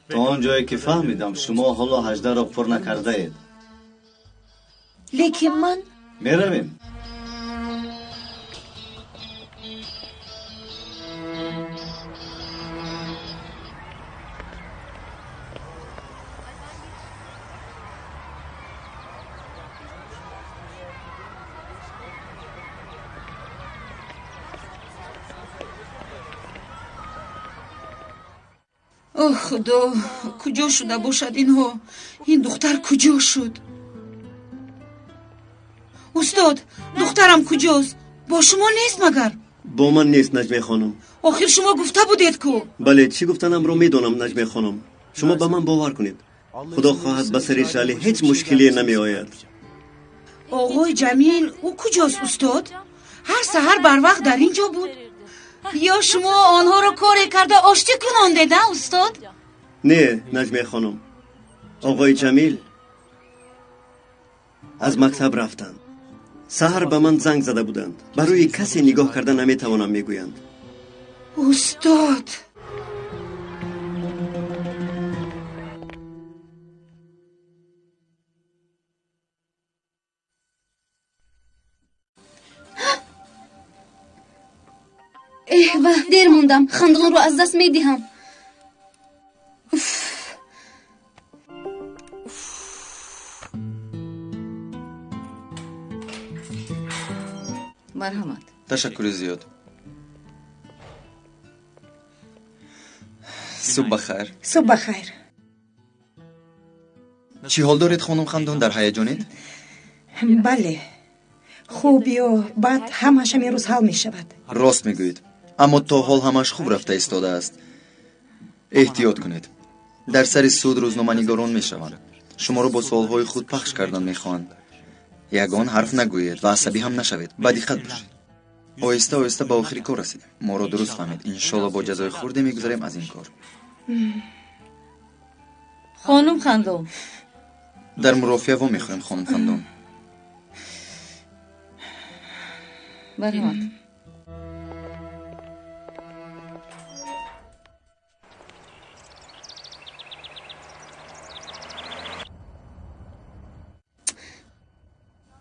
То он ҷое ки фаҳмидам, шумо ҳоло 18-ро пур накардаед. Лекин ман меравем. Оҳ, Худо, куҷо шуда бошад инҳо? Ин духтар куҷо шуд? Устод, духтарам куҷост? Бо шумо нест магар? Бо ман нест, Наҷмия хонум. Охир шумо гуфта будед ку? Бале, чӣ гуфтанамро медонам, Наҷмия хонум. Шумо ба ман бовар кунед. Худо хоҳад, ба сари Жале ҳеҷ мушкилие намеояд. Оғои Ҷамил, ӯ куҷост, устод? Ҳар саҳар барвақт дар ин ҷо буд. Ё шумо онҳоро коре карда оштӣ кунондед, а, устод? Не, Наҷмия хонум. Оғои Ҷамил аз мактаб рафтанд. Саҳар ба ман занг зада буданд. Ба рӯи касе нигоҳ карда наметавонам, мегӯянд. Устод! Эҳ, ва дер мондам, хандонро аз даст медиҳам. Марҳамат. Ташаккури зиёд. Субҳ бахайр. Субҳ бахайр. Чӣ ҳол доред, хонум Хандон? Дар ҳаяҷонед? Бале, хуб ё бад, ҳамааш ҳамин рӯз ҳал мешавад. Рост мегӯед, аммо то ҳол ҳамааш хуб рафта истодааст. Эҳтиёт кунед, дар сари суд рӯзноманигорон мешаванд. Шуморо бо суолҳои худ пахш кардан мехоҳанд. Ягон ҳарф нагӯед ва асабӣ ҳам нашавед. Ба диққат бошед. Оҳиста оҳиста ба охири кор расидем. Моро дуруст фаҳмед. Иншолло бо ҷазои хурде мегузарем аз ин кор. Хонум Хандон. Дар мурофиа вомехӯрем, хонум Хандон. Марҳамат.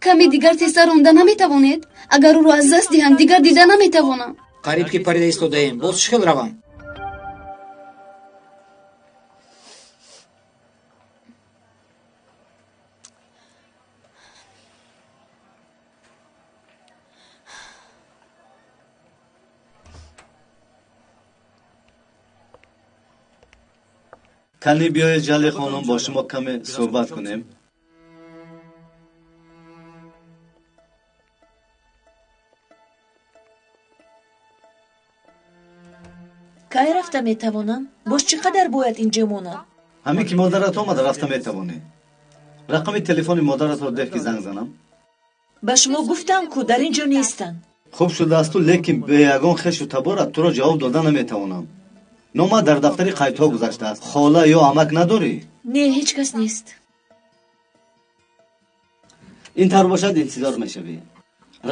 Каме дигар тезтар ронда наметавонед? Агар ӯро аз даст диҳам, дигар дида наметавонам. Қариб ки парида истодаем, боз чӣ хел равам? Кани биёед, Жале хонум, бо шумо каме суҳбат кунем. Кай рафта метавонам? Боз чӣ қадар бояд инҷо монам? Ҳамин ки модарат омад, рафта метавонӣ. Рақами телефони модаратро деҳ, ки занг занам. Ба шумо гуфтам ку, дар ин ҷо нестанд. Хуб шудаасту, лекин бе ягон хешу таборат туро ҷавоб дода наметавонам. Номат дар дафтари қайдҳо гузаштааст. Хола ё амак надорӣ? Не, ҳеҷ кас нест. Ин тавр бошад, интизор мешавӣ.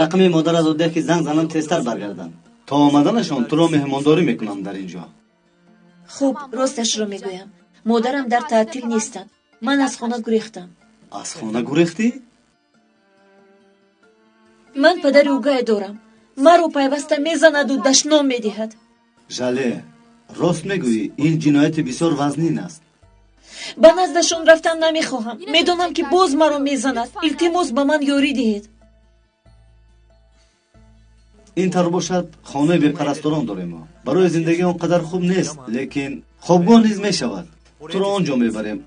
Рақами модаратро деҳ, ки занг занам, тезтар баргардам. То омаданашон туро меҳмондорӣ мекунам дар ин ҷо. Хуб, росташро мегӯям. Модарам дар таътил нестанд. Ман аз хона гурехтам. Аз хона гурехтӣ? Ман падари угай дорам. Маро пайваста мезанаду дашном медиҳад. Жале, рост мегӯӣ, ин ҷинояти бисёр вазнин аст. Ба наздашон рафтан намехоҳам. Медонам, ки боз маро мезанад. Илтимос, ба ман ёрӣ диҳед. Ин тавр бошад, хонаи бепарасторон дорем мо. Барои зиндагӣ он қадар хуб нест, лекин хобгоҳ низ мешавад. Туро он ҷо мебарем.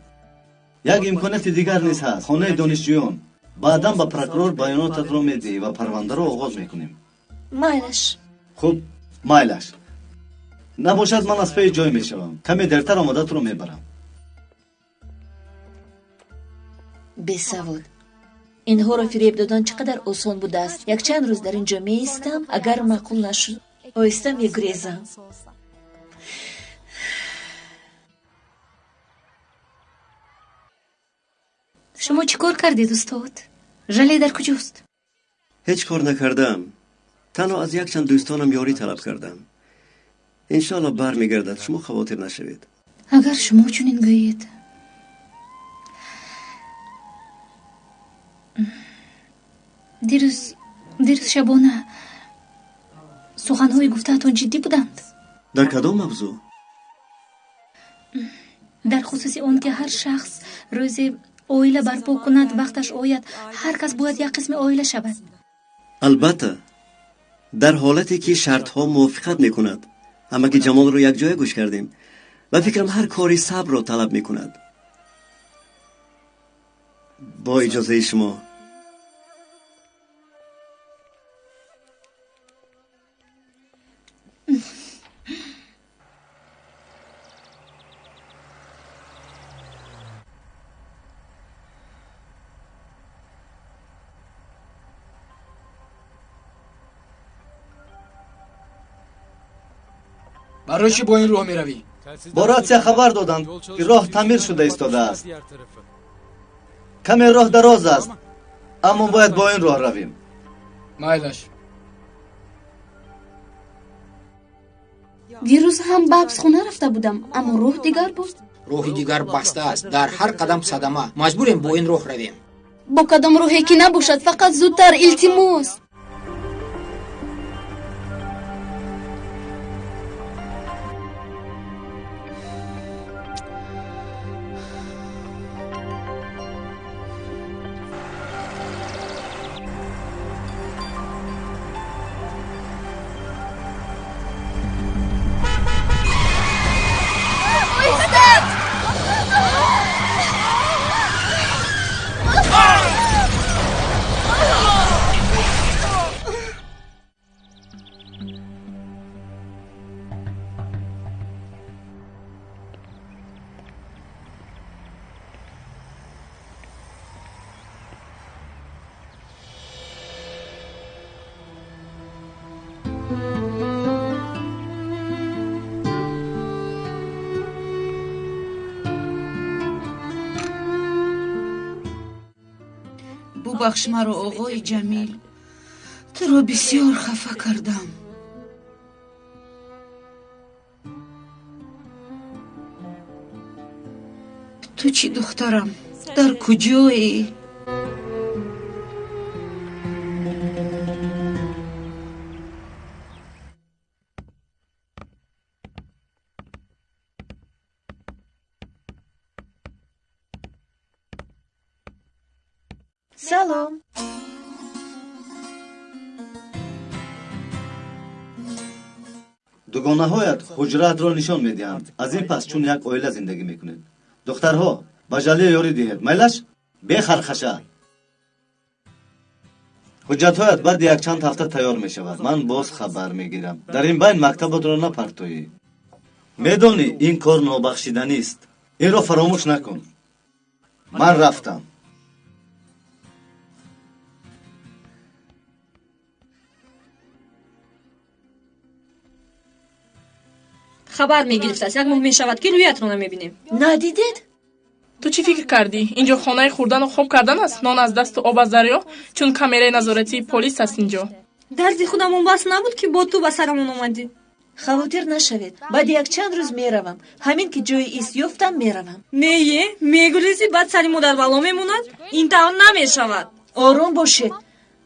Як имконияти дигар низ ҳаст, хонаи донишҷӯён. Баъдан ба прокурор баёнотатро медиҳӣ ва парвандаро оғоз мекунем. Майлаш. Хуб, майлаш. Набошад, ман аз паи ҷой мешавам. Каме дертар омода туро мебарам. Бесавод. Инҳоро фиреб додан чӣ қадар осон будааст. Якчанд рӯз дар ин ҷо меистам, агар маъқул нашуд, оҳиста мегурезам. Шумо чӣ кор кардед, устод? Жале дар куҷост? Ҳеҷ кор накардаам. Танҳо аз якчанд дӯстонам ёрӣ талаб кардам. Иншоалло бармегардад, шумо хавотир нашавед. Агар шумо чунин гӯед. Дирӯз шабона суханҳои гуфтаатон ҷиддӣ буданд? Дар кадом мавзӯъ? Дар хусуси он ки ҳар шахс рӯзе оила барпо кунад, вақташ ояд, ҳар кас бояд як қисми оила шавад. Албатта, дар ҳолате ки шартҳо мувофиқат мекунад. Ҳамаги Ҷамолро якҷоя гӯш кардем. Ба фикрам ҳар кори сабрро талаб мекунад. Бо иҷозаи шумо. Барои чӣ бо ин роҳ меравӣ? Бо ратсия хабар доданд, ки роҳ таъмир шуда истодааст. Каме роҳ дароз аст, аммо бояд бо ин роҳ равем. Майлаш. Дирӯз ҳам ба ҳабсхона рафта будам, аммо роҳ дигар буд. Роҳи дигар баста аст, дар ҳар қадам садама. Маҷбурем бо ин роҳ равем. Бо кадом роҳе ки набошад, фақат зудтар, илтимос. Бубахш маро, оғои Ҷамил, туро бисёр хафа кардам. Ту чӣ, духтарам, дар куҷоӣ? Салом. Дугонаҳоят ҳуҷраатро нишон медиҳанд. Аз ин пас чун як оила зиндагӣ мекунед. Духтарҳо, ба Жале ёрӣ диҳед. Майлаш? Бехархаша. Ҳуҷҷатҳоят баъди якчанд ҳафта тайёр мешавад. Ман боз хабар мегирам. Дар ин байн мактабатро напартоӣ. Медонӣ, ин кор нобахшиданист. Инро фаромӯш накун. Ман рафтам. Хабар мегирифтааст, як моҳ мешавад, ки рӯятро намебинем. Надидед? Ту чӣ фикр кардӣ? Инҷо хонаи хӯрдану хоб кардан аст? Нон аз дасту об аз дарё, чун камераи назоратии полис аст инҷо. Дарди худамон бас набуд, ки бо ту ба сарамон омадӣ. Хавотир нашавед, баъди якчанд рӯз меравам. Ҳамин ки ҷои ист ёфтам, меравам. Нее, мегурезӣ, баъд сари мо дар бало мемонад? Ин тавр намешавад. Ором бошед.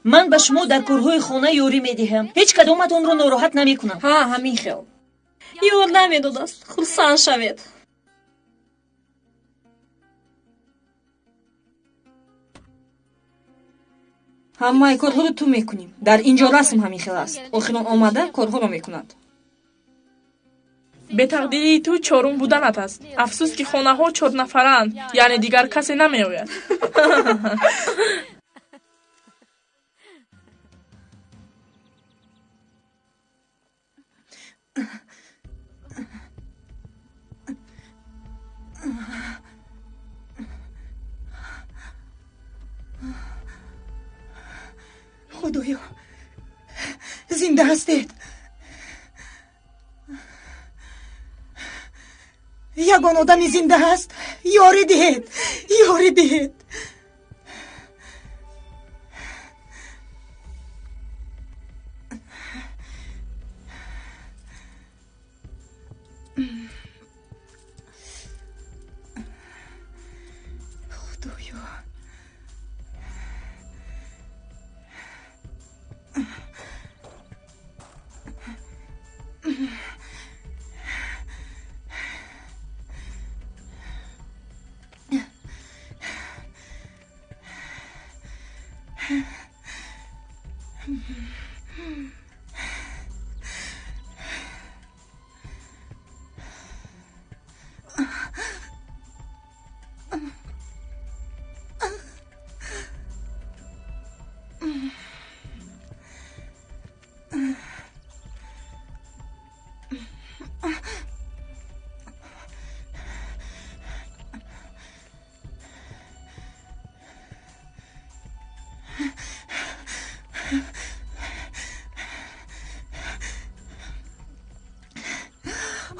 Ман ба шумо дар корҳои хона ёрӣ медиҳам. Ҳеҷ кадоматонро нороҳат намекунам. Ҳа, ҳамин хел. Ёр намедодааст, хурсанд шавед. Ҳамаи корҳоро ту мекунӣ. Дар ин ҷо расм ҳамин хел аст. Охирон омада корҳоро мекунад. Бетақдирии ту чорум буданат аст. Афсӯс, ки хонаҳо чорнафараанд, яъне дигар касе намеояд. Худоё, зинда ҳастед? Ягон одами зинда ҳаст? Ёрӣ диҳед, ёрӣ диҳед. Худоё,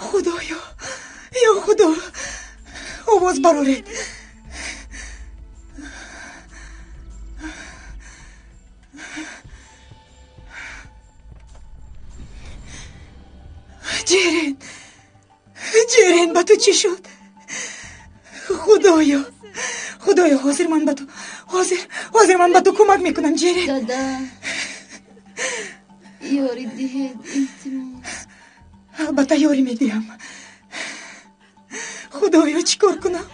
худоё, ё худо, овоз бароред. Ҷерен, Ҷерен, ба ту чӣ шуд? Худоё, худоё, ҳозир ман ба ту, ҳозир ман ба ту кӯмак мекунам, Ҷерен. Дада, ёрӣ диҳед, илтимос. Албатта ёрӣ медиҳам. Худоё, чӣ кор кунам?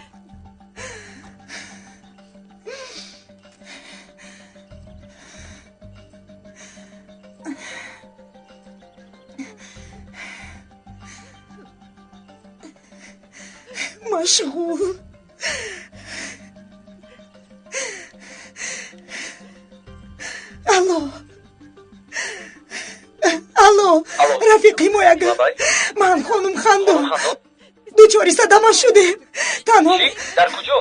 Машғул. Алло, алло, рафиқ ҳимоягар, ман хонум Хандон дучори садама шудем. Танҳо дар куҷо?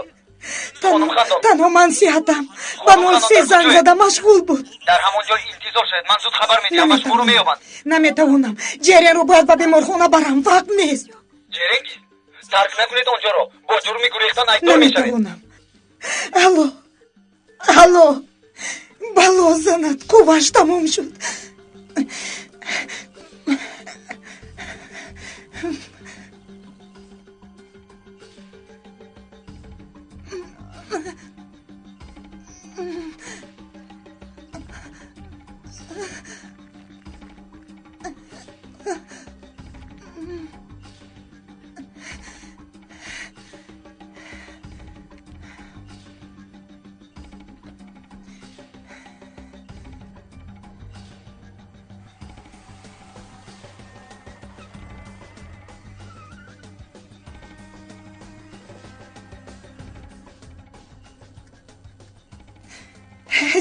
Танҳо ман сиҳатам. Ба 03 занг зада, машғул буд. Дар ҳамон ҷо интизор шавед, ман зуд хабар медиҳам ва шуморо меёбанд. Наметавонам. Ҷеренро бояд ба беморхона барам, вақт нест. Ҷерен кист? Тарк накунед онҷоро, бо ҷурми гурехтан айбдор мешавед. Наметавонам. Алло, алло, бало занад, қувваш тамом шуд.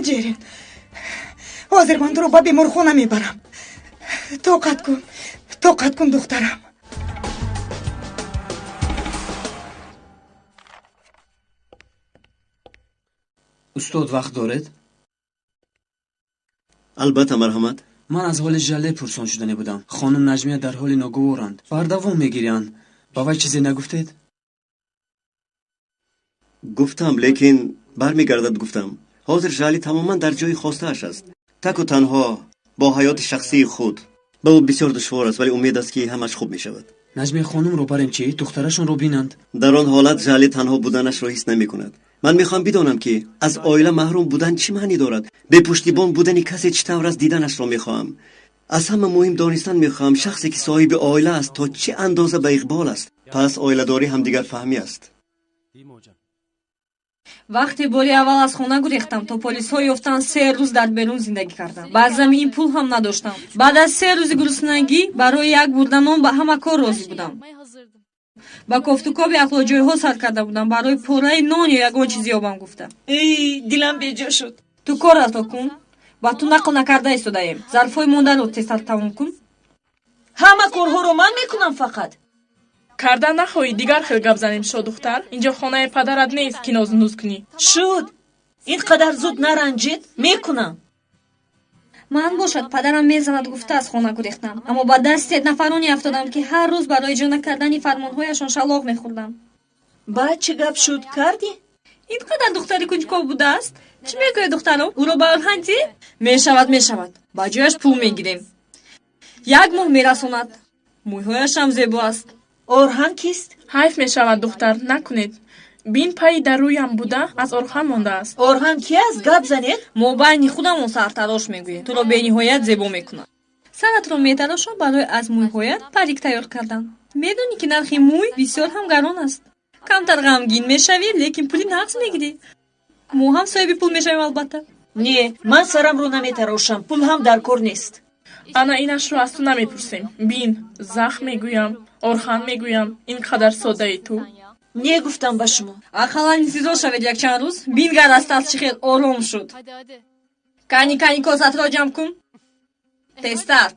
Ҷерен, ҳозир ман туро ба беморхона мебарам. Тоқат кун, тоқат кун, духтарам. Устод, вақт доред? Албатта, марҳамат. Ман аз ҳоли Жале пурсон шудане будам. Хонум Наҷмия дар ҳоли ногуворанд, бардавом мегирянд. Ба вай чизе нагуфтед? Гуфтам, лекин бармегардад гуфтам. Ҳозир Жали тамоман дар ҷои хостааш аст, таку танҳо бо ҳаёти шахсии худ. Ба ӯ бисёр душвор аст, вале умед аст, ки ҳамаш хуб мешавад. Наҷмия хонумро барем чӣ? Духтарашонро бинанд. Дар он ҳолат Жали танҳо буданашро ҳис намекунад. Ман мехоҳам бидонам, ки аз оила маҳрум будан чӣ маънӣ дорад. Бепуштибон будани касе чӣ тавр аст, диданашро мехоҳам. Аз ҳама муҳим донистан мехоҳам, шахсе ки соҳиби оила аст то чӣ андоза ба иқбол аст. Пас оиладорӣ ҳамдигарфаҳмӣ аст. Вақте бори аввал аз хона гурехтам, то полисҳо ёфтан 3 рӯз дар берун зиндагӣ кардам. Баъзан ин пул ҳам надоштам. Баъд аз 3 рӯзи гуруснагӣ барои як бурда нон ба ҳама кор розӣ будам. Ба кофтукоби ахлоҷойҳо сар карда будам, барои пораи нон ё ягон чиз ёбам гуфта. Эй, дилам беҷо шуд. Ту коратро кун. Ба ту нақл накарда истодаем. Зарфҳои мондаро тезтар тамом кун. Ҳама корҳоро ман мекунам фақат. Карда нахоҳӣ дигар хел гап занем, шодухтар. Инҷо хонаи падарат нест, ки нозунуз кунӣ. Шуд. Ин қадар зуд наранҷед, мекунам. Ман бошад, падарам мезанад гуфта аз хона гурехтам. Аммо ба дасти нафароне афтодам, ки ҳар рӯз барои иҷро накардани фармонҳояшон шалоқ мехӯрдам. Баъд чӣ гап шуд, кардӣ? Ин қадар духтари кунҷков будааст? Чӣ мегӯяд духтаром? Ӯро ба Орхан дӣ? Мешавад, мешавад. Ба ҷояш пул мегирем. 1 моҳ мерасонад. Мӯйҳояшам зебо аст. Орхан кист? Ҳайф мешавад, духтар, накунед. Бин пайи дар рӯям буда, аз Орхан мондааст. Орхан ки аст? Гап занед. Мо байни худамон сартарош мегӯем. Туро бениҳоят зебо мекунад. Саратро метарошам барои аз мӯйҳоят парик тайёр кардан. Медонӣ, ки нархи мӯй бисёр ҳам гарон аст. Камтар ғамгин мешавӣ, лекин пули нағз мегирӣ. Мо ҳам соҳиби пул мешавем, албатта. Не, ман сарамро наметарошам, пул ҳам дар кор нест. Ана инашро аз ту намепурсем. Бин, захм мегӯям, Орхан мегӯям, ин қадар содаи ту. Не гуфтам ба шумо. Ақаллан интизор шавед якчанд рӯз. Бингар аз тарс чӣ хел ором шуд. Кани, кани, косатро ҷамъ кун. Тезтар.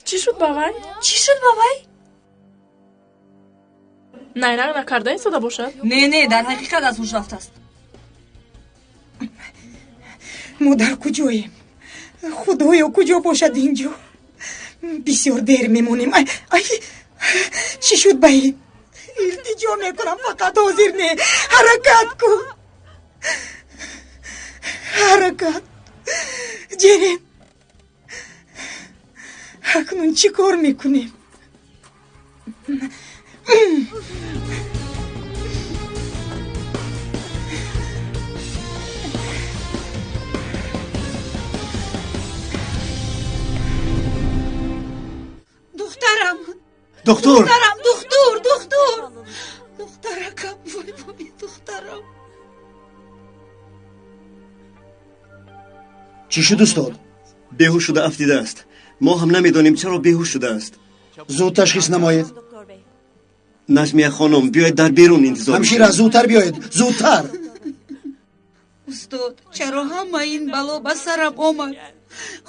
Чӣ шуд ба вай? Чӣ шуд ба вай? Найранг накарда истода бошад? Не, не, дар ҳақиқат аз ҳуш рафтааст. Мо дар куҷоем? Худоё, куҷо бошад инҷо? Бисёр дер мемонем. Ай, ай, чӣ шуд ба ин? Илтиҷо мекунам, фақат ҳозир не. Ҳаракат кун. Ҳаракат. Ҷерем. Акнун чӣ кор мекунем? Духтарам! Доктор! Духтарам, духтур, духтур! Духтаракам, вой, вой, духтарам. Чӣ шуд, устод? Беҳуш шуда афтидааст. Мо ҳам намедонем чаро беҳуш шудааст. Зуд ташхис намоед. Наҷмия хонум, биёед дар берун интизор. Ҳамшира, зудтар биёед, зудтар. Устод, чаро ҳама ин бало ба сарам омад?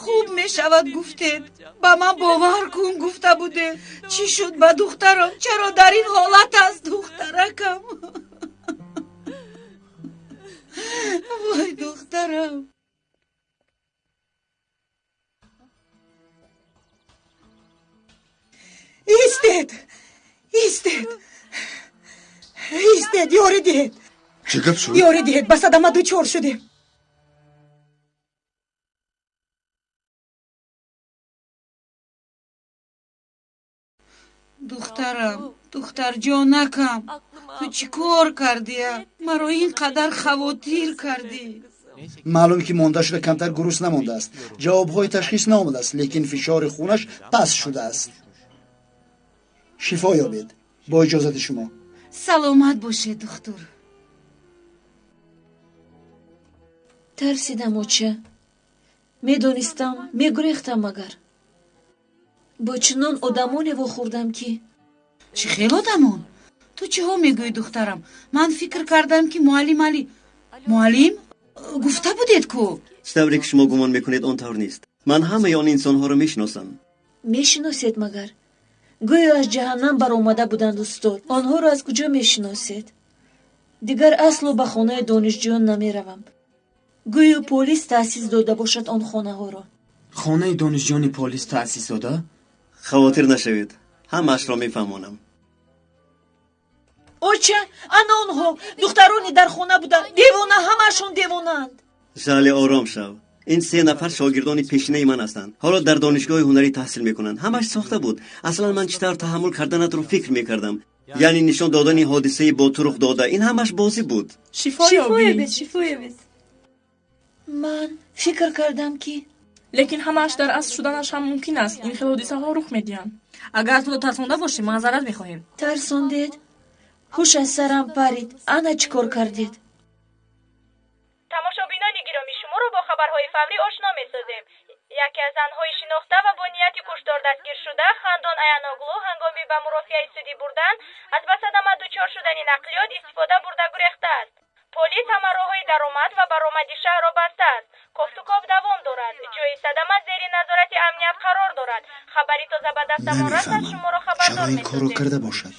Хуб мешавад гуфтед. Ба ман бовар кун гуфта будед. Чӣ шуд ба духтарам? Чаро дар ин ҳолат аст духтаракам? Вой, духтарам. Истед! Истед! Истед, ёрӣ диҳед! Чӣ гап шуд? Ёрӣ диҳед, ба садама дучор шудем. Духтарам, духтарҷонакам, ту чӣ кор кардия? Маро ин қадар хавотир кардӣ. Маълум ки монда шуда камтар гурусна мондааст. Ҷавобҳои ташхис наомадааст, лекин фишори хунаш паст шудааст. Шифо ёбед, бо иҷозати шумо. Саломат бошед, духтур. Тарсидам, оча. Медонистам, мегурехтам магар. Бо чунон одамоне вохӯрдам ки... Чӣ хел одамон? Ту чиҳо мегӯӣ, духтарам? Ман фикр кардам ки муаллим Али... Муаллим? Гуфта будед ку? Чӣ тавре ки шумо гумон мекунед, он тавр нест. Ман ҳамаи он инсонҳоро мешиносам. Мешиносед магар? Гӯё аз ҷаҳаннам баромада буданд, устод. Онҳоро аз куҷо мешиносед? Дигар асло ба хонаи донишҷӯён намеравам. Гӯё полис таъсис дода бошад он хонаҳоро. Хонаи донишҷӯёни полис таъсис дода? Хавотир нашавед, ҳамаашро мефаҳмонам. Оча, ана онҳо духтарони дар хона буданд. Девона, ҳамаашон девонаанд. Жале, ором шав. Ин 3 нафар шогирдони пешинаи ман ҳастанд. Ҳоло дар донишгоҳи ҳунарӣ таҳсил мекунанд. Ҳамаш сохта буд. Аслан ман чӣ тавр таҳаммул карданатро фикр мекардам. Яъне нишон додани ҳодисаи бо ту рух дода, ин ҳамаш бозӣ буд. Шифо ёбед, шифо ёбед. Ман фикр кардам, ки Лекин ҳамааш дар аср шуданаш ҳам мумкин аст. Ин хел ҳодисаҳо рух медиҳанд. Агар туро тарсонда бошем, маъзарат мехоҳем. Тарсондед, ҳуш аз сарам парид. Ана чӣ кор кардед? Тамошобинони гиромӣ, шуморо бо хабарҳои фаврӣ ошно месозем. Яке аз занҳои шинохта ва бо нияти куштор дастгиршуда, Хандон Аяноглу, ҳангоми ба мурофиаи судӣ бурдан аз ба садама дучор шудани нақлиёт истифода бурда гурехтааст. Полис ҳама роҳҳои даромад ва баромади шаҳрро бастааст. Кофтуков давом дорад. Ҷои садама зери назорати амният қарор дорад. Хабари тоза ба дастамон расад, шуморо хабардор Чаро ин корро карда бошад?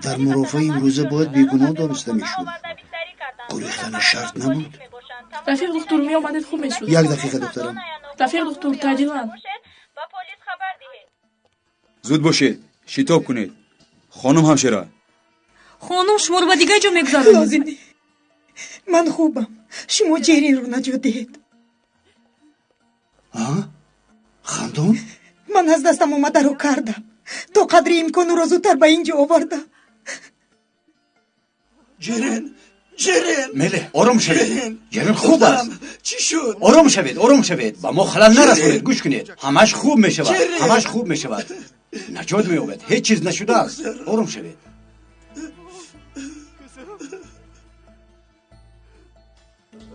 Дар мурофиаи имрӯза бояд бегуноҳ дониста мешуд. Гурехтанаш шарт набуд. Рафиқ духтур, меомадед, хуб мешуд. Як дақиқа, духтарам. Рафиқ духтур, таъҷилан. Зуд бошед, шитоб кунед, хонум ҳамшира. Хонум, шуморо ба дигар ҷо мегузаронем. Лозим не, ман хубам. Шумо Ҷеринро наҷот диҳед. Хандон? Ман аз дастам омадаро кардам. То қадри имкон ӯро зудтар ба ин ҷо овардам. Ҷерин, Ҷерин! Меле, ором шавед. Ҷерин хуб аст. Чӣ шуд? Ором шавед, ором шавед, ба мо халал нарасонед. Гӯш кунед, ҳамаш хуб мешавад, ҳамаш хуб мешавад, наҷот меёбад, ҳеҷ чиз нашудааст, ором шавед.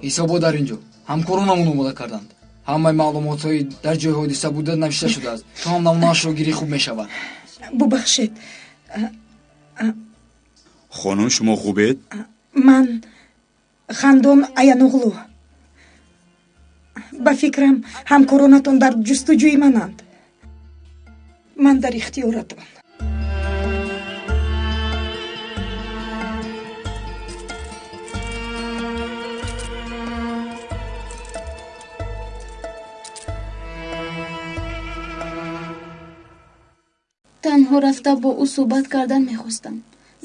Ҳисобот дар ин ҷо ҳамкоронамон омода карданд. Ҳамаи маълумотҳои дар ҷои ҳодиса буда навишта шудааст. Ту ҳам намунаашро гирӣ, хуб мешавад. Бубахшед. Хонум, шумо хубед? Ман Хандон Аяноғлу. Ба фикрам, ҳамкоронатон дар ҷустуҷӯи мананд. Ман дар ихтиёратон. Танҳо рафта бо ӯ суҳбат кардан мехостам.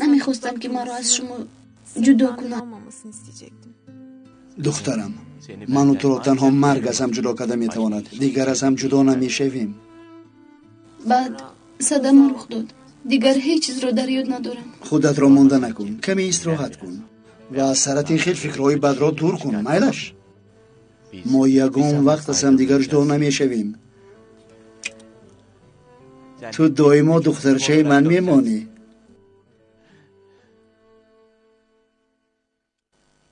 Намехостам, ки маро аз шумо ҷудо кунад. Духтарам, ману туро танҳо марг аз ҳам ҷудо карда метавонад. Дигар аз ҳам ҷудо намешавем. Баъд садама рух дод. Дигар ҳеҷ чизро дар ёд надорам. Худатро монда накун, каме истироҳат кун ва аз сарат ин хел фикрҳои бадро дур кун. Майлаш, мо ягон вақт аз ҳамдигар ҷудо намешавем. Ту доимо духтарчаи ман мемонӣ.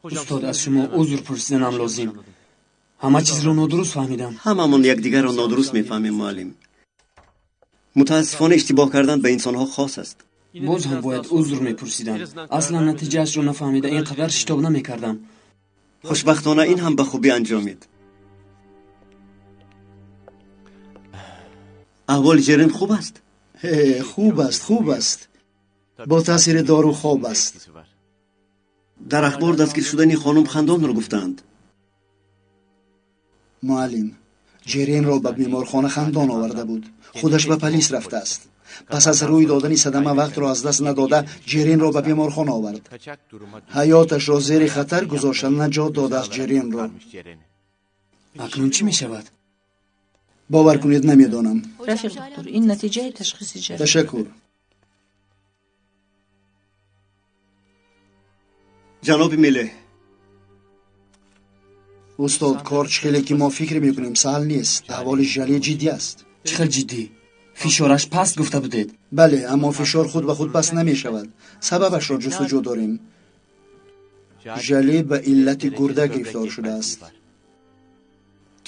Устод, аз шумо узр пурсиданам лозим. Ҳама чизро нодуруст фаҳмидам. Ҳамамон якдигарро нодуруст мефаҳмем, муаллим. Мутаассифона, иштибоҳ кардан ба инсонҳо хос аст. Боз ҳам бояд узр мепурсидам. Аслан натиҷаашро нафаҳмида ин қадар шитоб намекардам. Хушбахтона, ин ҳам ба хубӣ анҷомид. Аҳволи Ҷерин хуб аст? Хуб аст, хуб аст. Бо таъсири дору хоб аст. Дар ахбор дастгир шудани хонум Хандонро гуфтаанд. Муаллим, Ҷеринро ба беморхона Хандон оварда буд. Худаш ба полис рафтааст. Пас аз рӯй додани садама вақтро аз даст надода, Ҷеринро ба беморхона овард. Ҳаёташро зери хатар гузошта наҷот додааст Ҷеринро. Акнун чӣ мешавад? Бовар кунед, намедонам. Рафиқ духтур, ин натиҷаи ташхиси ҷарроҳ. Ташаккур. Ҷаноби Меле. Устод, кор чӣ хеле ки мо фикр мекунем, саҳл нест. Аҳволи Жале ҷиддӣ аст. Чӣ хел ҷиддӣ? Фишораш паст гуфта будед. Бале, аммо фишор худ ба худ паст намешавад. Сабабашро ҷустуҷӯ дорем. Жале ба иллати гурда гирифтор шудааст.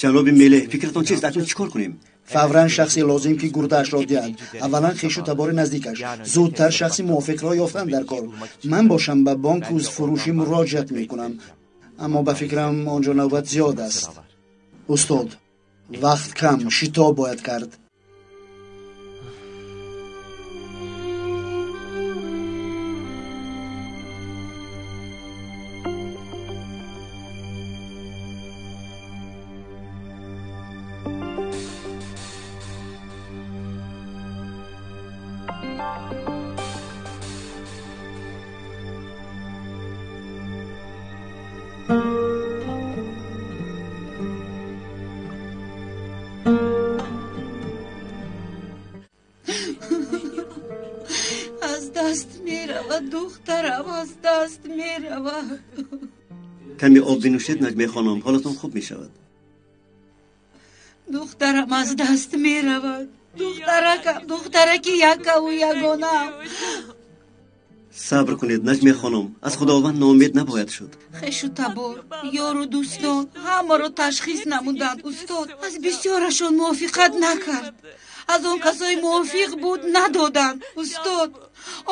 Ҷаноби Меле, фикратон чист? Акнун чӣ кор кунем? Фавран шахсе лозим, ки гурдаашро диҳад. Аввалан хешу табори наздикаш. Зудтар шахси мувофиқро ёфтан дар кор. Ман бошам, ба бонку фурӯшӣ муроҷиат мекунам, аммо ба фикрам, он ҷо навбат зиёд аст. Устод, вақт кам, шитоб бояд кард. Аз даст меравад, духтарам, аз даст меравад. Каме об бинӯшед, Наҷмия хонум, ҳолатон хуб мешавад. Духтарам аз даст меравад. Духтаракам, духтараки яккаву ягонаам. Сабр кунед, Наҷмия хонум, аз Худованд ноумед набояд шуд. Хешу табор, ёру дӯстон ҳамаро ташхис намуданд, устод. Аз бисёрашон мувофиқат накард. Аз он касои мувофиқ буд надоданд, устод.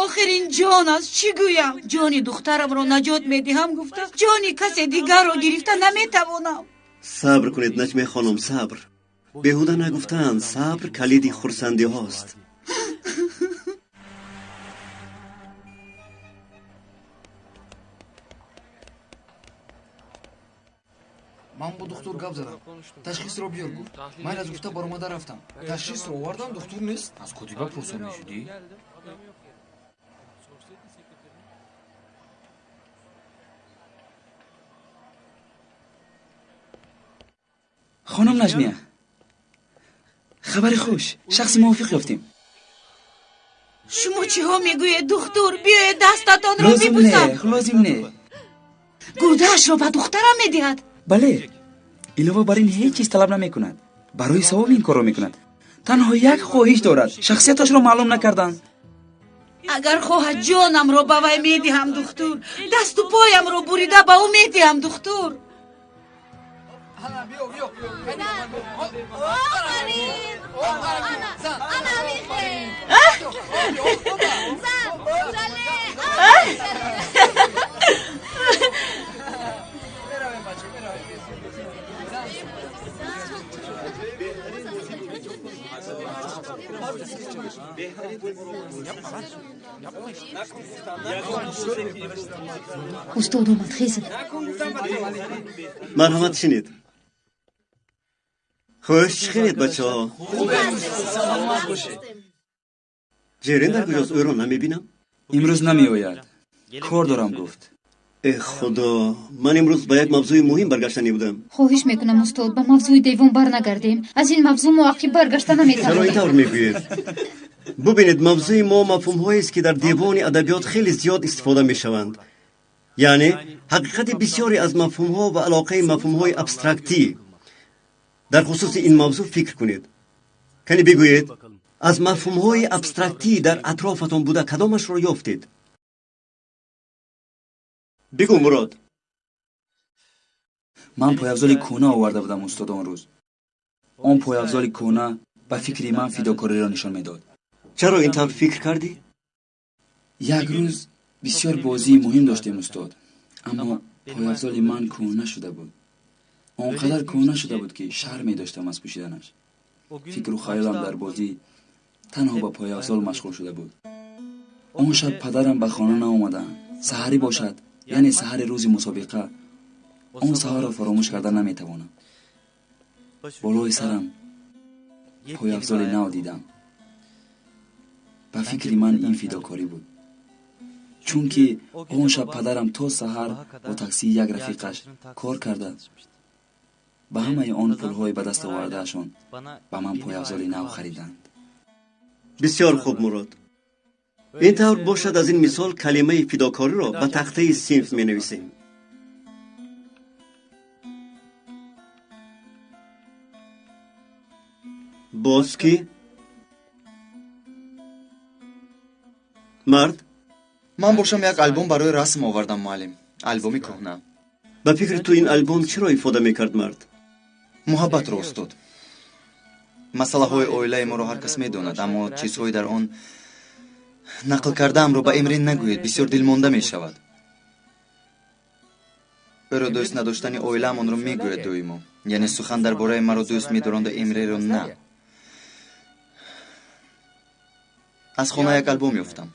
Охир ин ҷон аст, чӣ гӯям? Ҷони духтарамро наҷот медиҳам гуфта, ҷони касе дигарро гирифта наметавонам. Сабр кунед, Наҷмия хонум, сабр. Беҳуда нагуфтаанд, сабр калиди хурсандиҳост. Ман бо духтур гап задам, ташхисро биёр гуфт. Майл аз гуфта баромада рафтам, ташхисро овардам, духтур нест. Аз котиба пурсон мешудӣ? Хонум Наҷмия, хабари хуш, шахси мувофиқ ёфтем. Шумо чиҳо мегӯед, духтур? Биёед, дастатонро Лозим не. бибусам. Лозим не. Гурдаашро ба духтарам медиҳад? Бале, илова бар ин ҳеҷ чиз талаб намекунад. Барои савоб ин корро мекунад. Танҳо як хоҳиш дорад: шахсияташро маълум накарданд. Агар хоҳад, ҷонамро ба вай медиҳам, духтур. Дасту поямро бурида ба ӯ медиҳам, духтур. Устод омад, хезед. Марҳамат, шинед. Хуш, чӣ хелед, бачаҳо? Ҷерин дар куҷост? Ӯро намебинам. Имрӯз намеояд, кор дорам гуфт. Э худо, ман имрӯз ба як мавзӯи муҳим баргаштанӣ будам. Хоҳиш мекунам, устод, ба мавзӯи девон барнагардем. Аз ин мавзӯъ мо ақиб баргашта Чаро ин наметавонем. тавр мегӯед? Бубинед, мавзӯи мо мафҳумҳоест, ки дар девони адабиёт хеле зиёд истифода мешаванд, яъне ҳақиқати бисёре аз мафҳумҳо ва алоқаи мафҳумҳои абстрактӣ. Дар хусуси ин мавзӯъ фикр кунед. Кани бигӯед, аз мафҳумҳои абстрактӣ дар атрофатон буда кадомашро ёфтед? Бигӯ, Мурод. Ман пойафзоли кӯҳна оварда будам, устод, он рӯз. Он пойафзоли кӯҳна ба фикри ман фидокориро нишон медод. Чаро ин тавр фикр кардӣ? Як рӯз бисёр бозии муҳим доштем, устод, аммо пойафзоли ман кӯҳна шуда буд. Он қадар кӯҳна шуда буд, ки шарм медоштам аз пӯшиданаш. Фикру хаёлам дар бозӣ танҳо ба пойафзол машғул шуда буд. Он шаб падарам ба хона наомаданд. Саҳарӣ бошад, яъне саҳари рӯзи мусобиқа. Он саҳарро фаромӯш карда наметавонам. Болои сарам пойафзоли нав дидам. Ба фикри ман ин фидокорӣ буд, чунки он шаб падарам то саҳар бо таксии як рафиқаш кор карда, ба ҳамаи он пулҳои ба даст овардаашон ба ман пойафзоли нав хариданд. Бисёр хуб, Мурод. Ин тавр бошад, аз ин мисол калимаи фидокориро ба тахтаи синф менависем. Боз кӣ? Мард. Ман бошам як албом барои расм овардам, муаллим, албоми кӯҳна. Ба фикри ту ин албом чиро ифода мекард, Мард? Муҳаббатро, устод. Масъалаҳои оилаи моро ҳар кас медонад, аммо чизҳои дар он нақл кардаамро ба Эмре нагӯед, бисёр дилмонда мешавад. Ӯро дӯст надоштани оилаамонро мегӯяд доимо, яъне сухан дар бораи маро дӯст медоранду Эмреро на. Аз хона як албом ёфтам.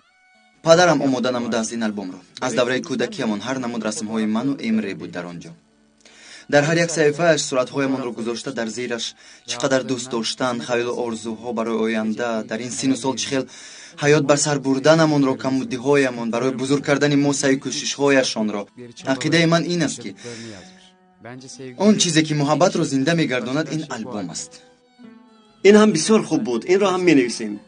Падарам омода намудааст ин албомро. Аз давраи кӯдакиямон ҳар намуд расмҳои ману Эмре буд дар он ҷо. Дар ҳар як саҳифааш суратҳоямонро гузошта, дар зераш чӣ қадар дӯст доштан, хаёлу орзуҳо барои оянда, дар ин сину сол чӣ хел ҳаёт бар сар бурданамонро, камбудиҳоямон, барои бузург кардани мо саъю кӯшишҳояшонро. Ақидаи ман ин аст, ки он чизе ки муҳаббатро зинда мегардонад, ин албом аст. Ин ҳам бисёр хуб буд, инро ҳам менависем.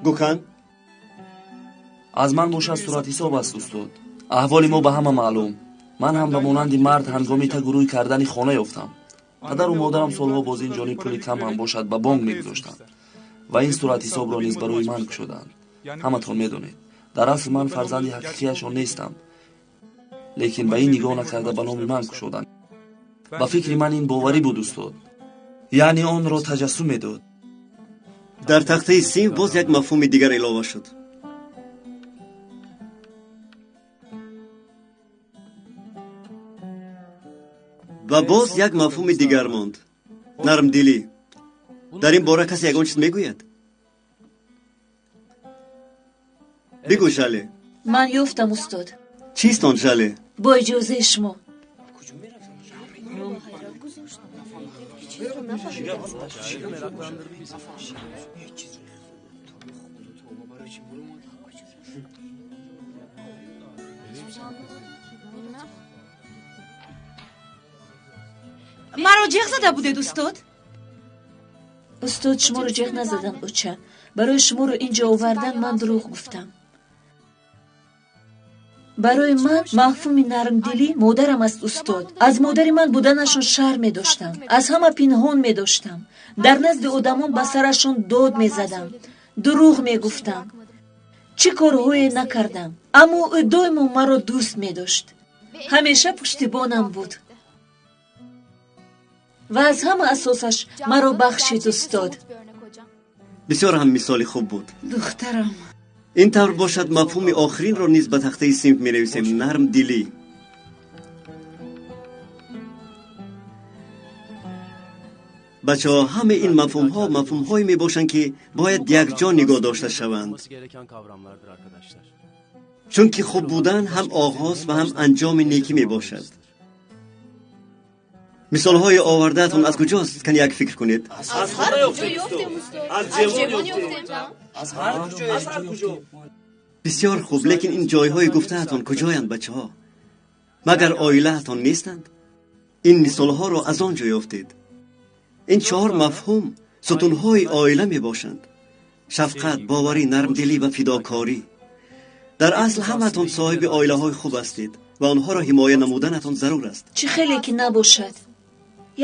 Гукан? Аз ман бошад суратҳисоб аст, устод. Аҳволи мо ба ҳама маълум. Ман ҳам ба монанди мард ҳангоми тагурӯй кардани хона ёфтам. Падару модарам солҳо боз ин ҷониб пули кам ҳам бошад ба бонк мегузоштанд ва ин суратҳисобро низ барои ман кушоданд. Ҳаматон медонед, дар асл ман фарзанди ҳақиқияшон нестам, лекин ба ин нигоҳ накарда ба номи ман кушоданд. Ба фикри ман ин боварӣ буд, устод, яъне онро таҷассум медод. Дар тахтаи синф боз як мафҳуми дигар илова шуд. Ва боз як мафҳуми дигар монд: нармдилӣ. Дар ин бора касе ягон чиз мегӯяд? Бигӯ, Жале. Ман ёфтам, устод. Чист он, Жале? Бо иҷозаи шумо. Маро ҷеғ зада будед, устод? Устод, шуморо ҷеғ назадам, оча. Барои шуморо ин ҷо овардан ман дурӯғ гуфтам. Барои ман мафҳуми нармдилӣ модарам аст, устод. Аз модари ман буданашон шарм медоштам, аз ҳама пинҳон медоштам, дар назди одамон ба сарашон дод мезадам, дурӯғ мегуфтам, чӣ корҳое накардам. Аммо ӯ доимо маро дӯст медошт, ҳамеша пуштибонам буд ва аз ҳама асосаш маро бахшид, устод. Бисёр ҳам мисоли хуб буд, духтарам. Ин тавр бошад, мафҳуми охиринро низ ба тахтаи синф менависем: нармдилӣ. Бачаҳо, ҳамаи ин мафҳумҳо мафҳумҳое мебошанд, ки бояд якҷо нигоҳ дошта шаванд, чунки хуб будан ҳам оғоз ва ҳам анҷоми некӣ мебошад. Мисолҳои овардаатон аз куҷост? Кани як фикр кунед. Аз хона ёфтем, устод. Аз ҷевон ёфтем. Аз ҳар куҷо. Бисёр хуб, лекин ин ҷойҳои гуфтаатон куҷоянд, бачаҳо? Магар оилаатон нестанд? Ин мисолҳоро аз он ҷо ёфтед. Ин чаҳор мафҳум сутунҳои оила мебошанд: шафқат, боварӣ, нармдилӣ ва фидокорӣ. Дар асл ҳамаатон соҳиби оилаҳои хуб ҳастед ва онҳоро ҳимоя намуданатон зарур аст. Чӣ хеле ки набошад,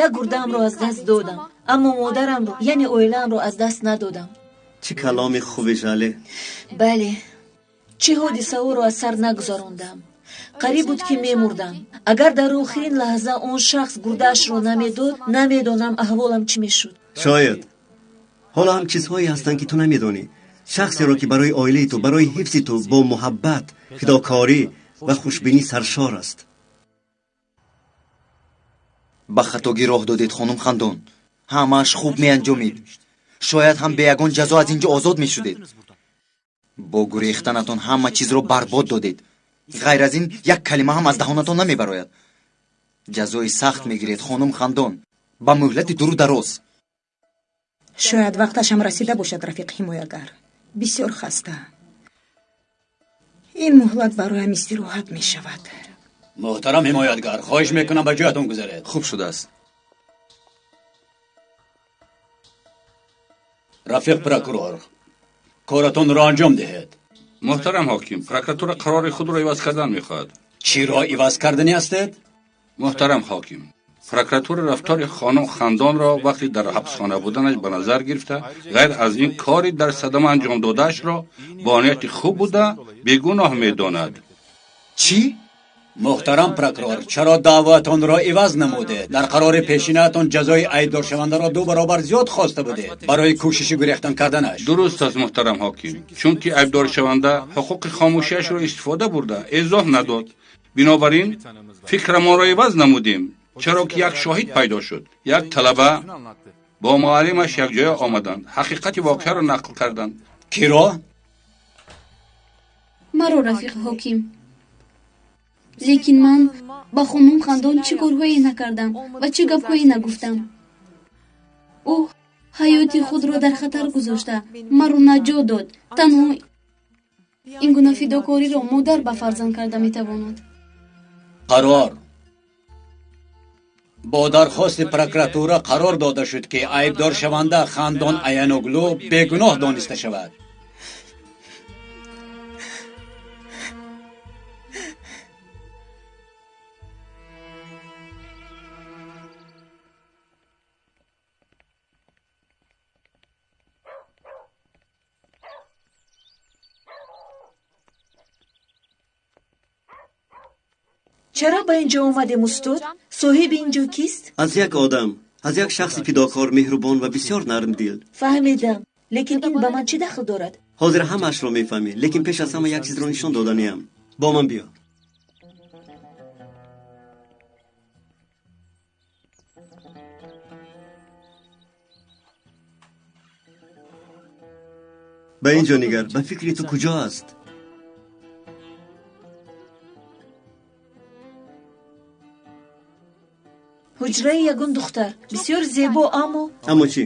як гурдаамро аз даст додам, аммо модарамро, яъне оилаамро аз даст надодам. Чӣ каломи хуби, Жале! Бале, чӣ ҳодисаҳоро аз сар нагузарондам. Қариб буд, ки мемурдам. Агар дар охирин лаҳза он шахс гурдаашро намедод, намедонам аҳволам чӣ мешуд. Шояд ҳоло ҳам чизҳое ҳастанд, ки ту намедонӣ. Шахсеро, ки барои оилаи ту, барои ҳифзи ту бо муҳаббат, фидокорӣ ва хушбинӣ саршор аст. Ба хатогӣ роҳ додед, хонум Хандон. Ҳамааш хуб меанҷомид. Шояд ҳам бе ягон ҷазо аз ин ҷо озод мешудед. Бо гурехтанатон ҳама чизро барбод додед. Ғайр аз ин як калима ҳам аз даҳонатон намебарояд. Ҷазои сахт мегиред, хонум Хандон, ба муҳлати дуру дароз. Шояд вақташам расида бошад, рафиқ ҳимоягар. Бисёр хаста. Ин муҳлат бароям истироҳат мешавад. Муҳтарам ҳимоятгар, хоҳиш мекунам ба ҷоятон гузаред. Хуб шудааст. Рафиқ прокурор, коратонро анҷом диҳед. Муҳтарам ҳоким, прокуратура қарори худро иваз кардан мехоҳад. Чиро иваз карданӣ ҳастед? Муҳтарам ҳоким, прокуратура рафтори хонум Хандонро вақти дар ҳабсхона буданаш ба назар гирифта, ғайр аз ин кори дар садама анҷом додаашро бо нияти хуб буда бегуноҳ медонад. Чӣ? Муҳтарам прокурор, чаро даъвоатонро иваз намудед? Дар қарори пешинаатон ҷазои айбдоршавандаро 2 баробар зиёд хоста будед барои кӯшиши гурехтан карданаш. Дуруст аст, муҳтарам ҳоким, чунки айбдоршаванда ҳуқуқи хомӯшиашро истифода бурда эзоҳ надод. Бинобар ин фикрамонро иваз намудем, чаро ки як шоҳид пайдо шуд. Як талаба бо муаллимаш якҷоя омаданд, ҳақиқати воқеаро нақл карданд. Киро? Маро, рафиқ ҳоким. Лекин ман ба хонум Хандон чӣ корҳое накардам ва чӣ гапҳое нагуфтам. Ӯ ҳаёти худро дар хатар гузошта маро наҷот дод. Танҳо ин гуна фидокориро модар ба фарзанд карда метавонад. Қарор бо дархости прокуратура қарор дода шуд, ки айбдоршаванда Хандон Аяноглу бегуноҳ дониста шавад. Чаро ба ин ҷо омадем, устод? Соҳиби ин ҷо кист? Аз як одам, аз як шахси фидокор, меҳрубон ва бисёр нармдил. Фаҳмидам, лекин ин ба ман чӣ дахл дорад? Ҳозир ҳамаашро мефаҳмӣ, лекин пеш аз ҳама як чизро нишон доданиям. Бо ман биё. Ба ин ҷо нигар, ба фикри ту куҷо аст? Ҳуҷраи ягон духтар, бисёр зебо, аммо Аммо чӣ?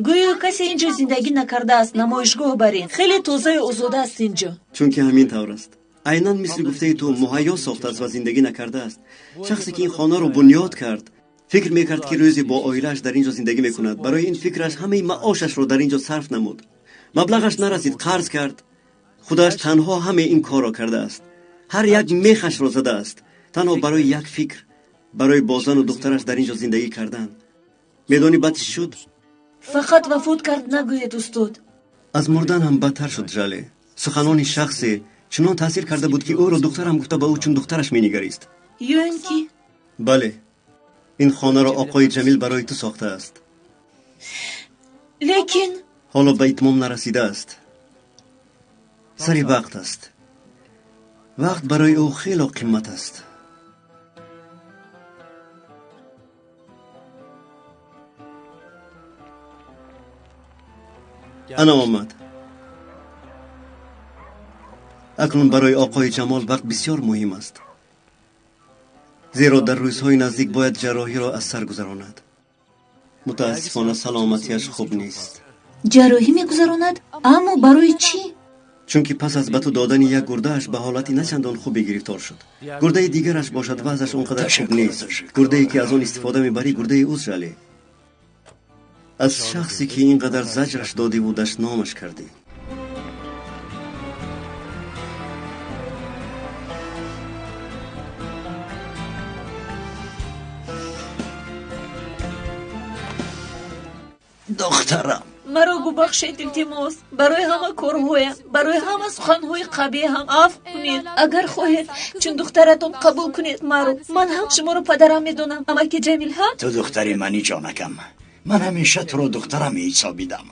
Гӯё касе ин ҷо зиндагӣ накардааст. Намоишгоҳ барин, хеле тозаю озода аст ин ҷо. Чунки ҳамин тавр аст. Айнан мисли гуфтаи ту, муҳайё сохтааст ва зиндагӣ накардааст. Шахсе ки ин хонаро бунёд кард, фикр мекард, ки рӯзе бо оилааш дар ин ҷо зиндагӣ мекунад. Барои ин фикраш ҳамаи маошашро дар ин ҷо сарф намуд. Маблағаш нарасид, қарз кард. Худаш танҳо ҳамаи ин корро кардааст, ҳар як мехашро задааст, танҳо барои як фикр, барои бо зану духтараш дар ин ҷо зиндагӣ кардан. Медонӣ, баъд чӣ шуд? Фақат вафот кард нагӯед, устод. Аз мурдан ҳам бадтар шуд, Жале. Суханони шахсе чунон таъсир карда буд, ки ӯро духтарам гуфта, ба ӯ чун духтараш менигарист. Ё ин ки Бале, ин хонаро оқои Ҷамил барои ту сохтааст. Лекин Ҳоло ба итмом нарасидааст. Сари вақт аст. Вақт барои ӯ хело қимат аст. Ана омад. Акнун барои оқои Ҷамол вақт бисёр муҳим аст, зеро дар рӯзҳои наздик бояд ҷарроҳиро аз сар гузаронад. Мутаассифона, саломатиаш хуб нест. Ҷарроҳӣ мегузаронад? Аммо барои чӣ? Чунки пас аз ба ту додани як гурдааш ба ҳолати начандон хубе гирифтор шуд. Гурдаи дигараш бошад, вазъаш он қадар хуб нест. Гурдае ки аз он истифода мебарӣ, гурдаи ӯст, Жале. Аз шахсе ки ин қадар заҷраш додиву дашномаш кардӣ. Духтарам. Маро бубахшед, илтимос, барои ҳама корҳоям, барои ҳама суханҳои қабеҳам афв кунед. Агар хоҳед, чун духтаратон қабул кунед маро. Ман ҳам шуморо падарам медонам, амаки Ҷамил, ҳа? Ту духтари мани, ҷонакам. Ман ҳамеша туро духтарам меҳисобидам.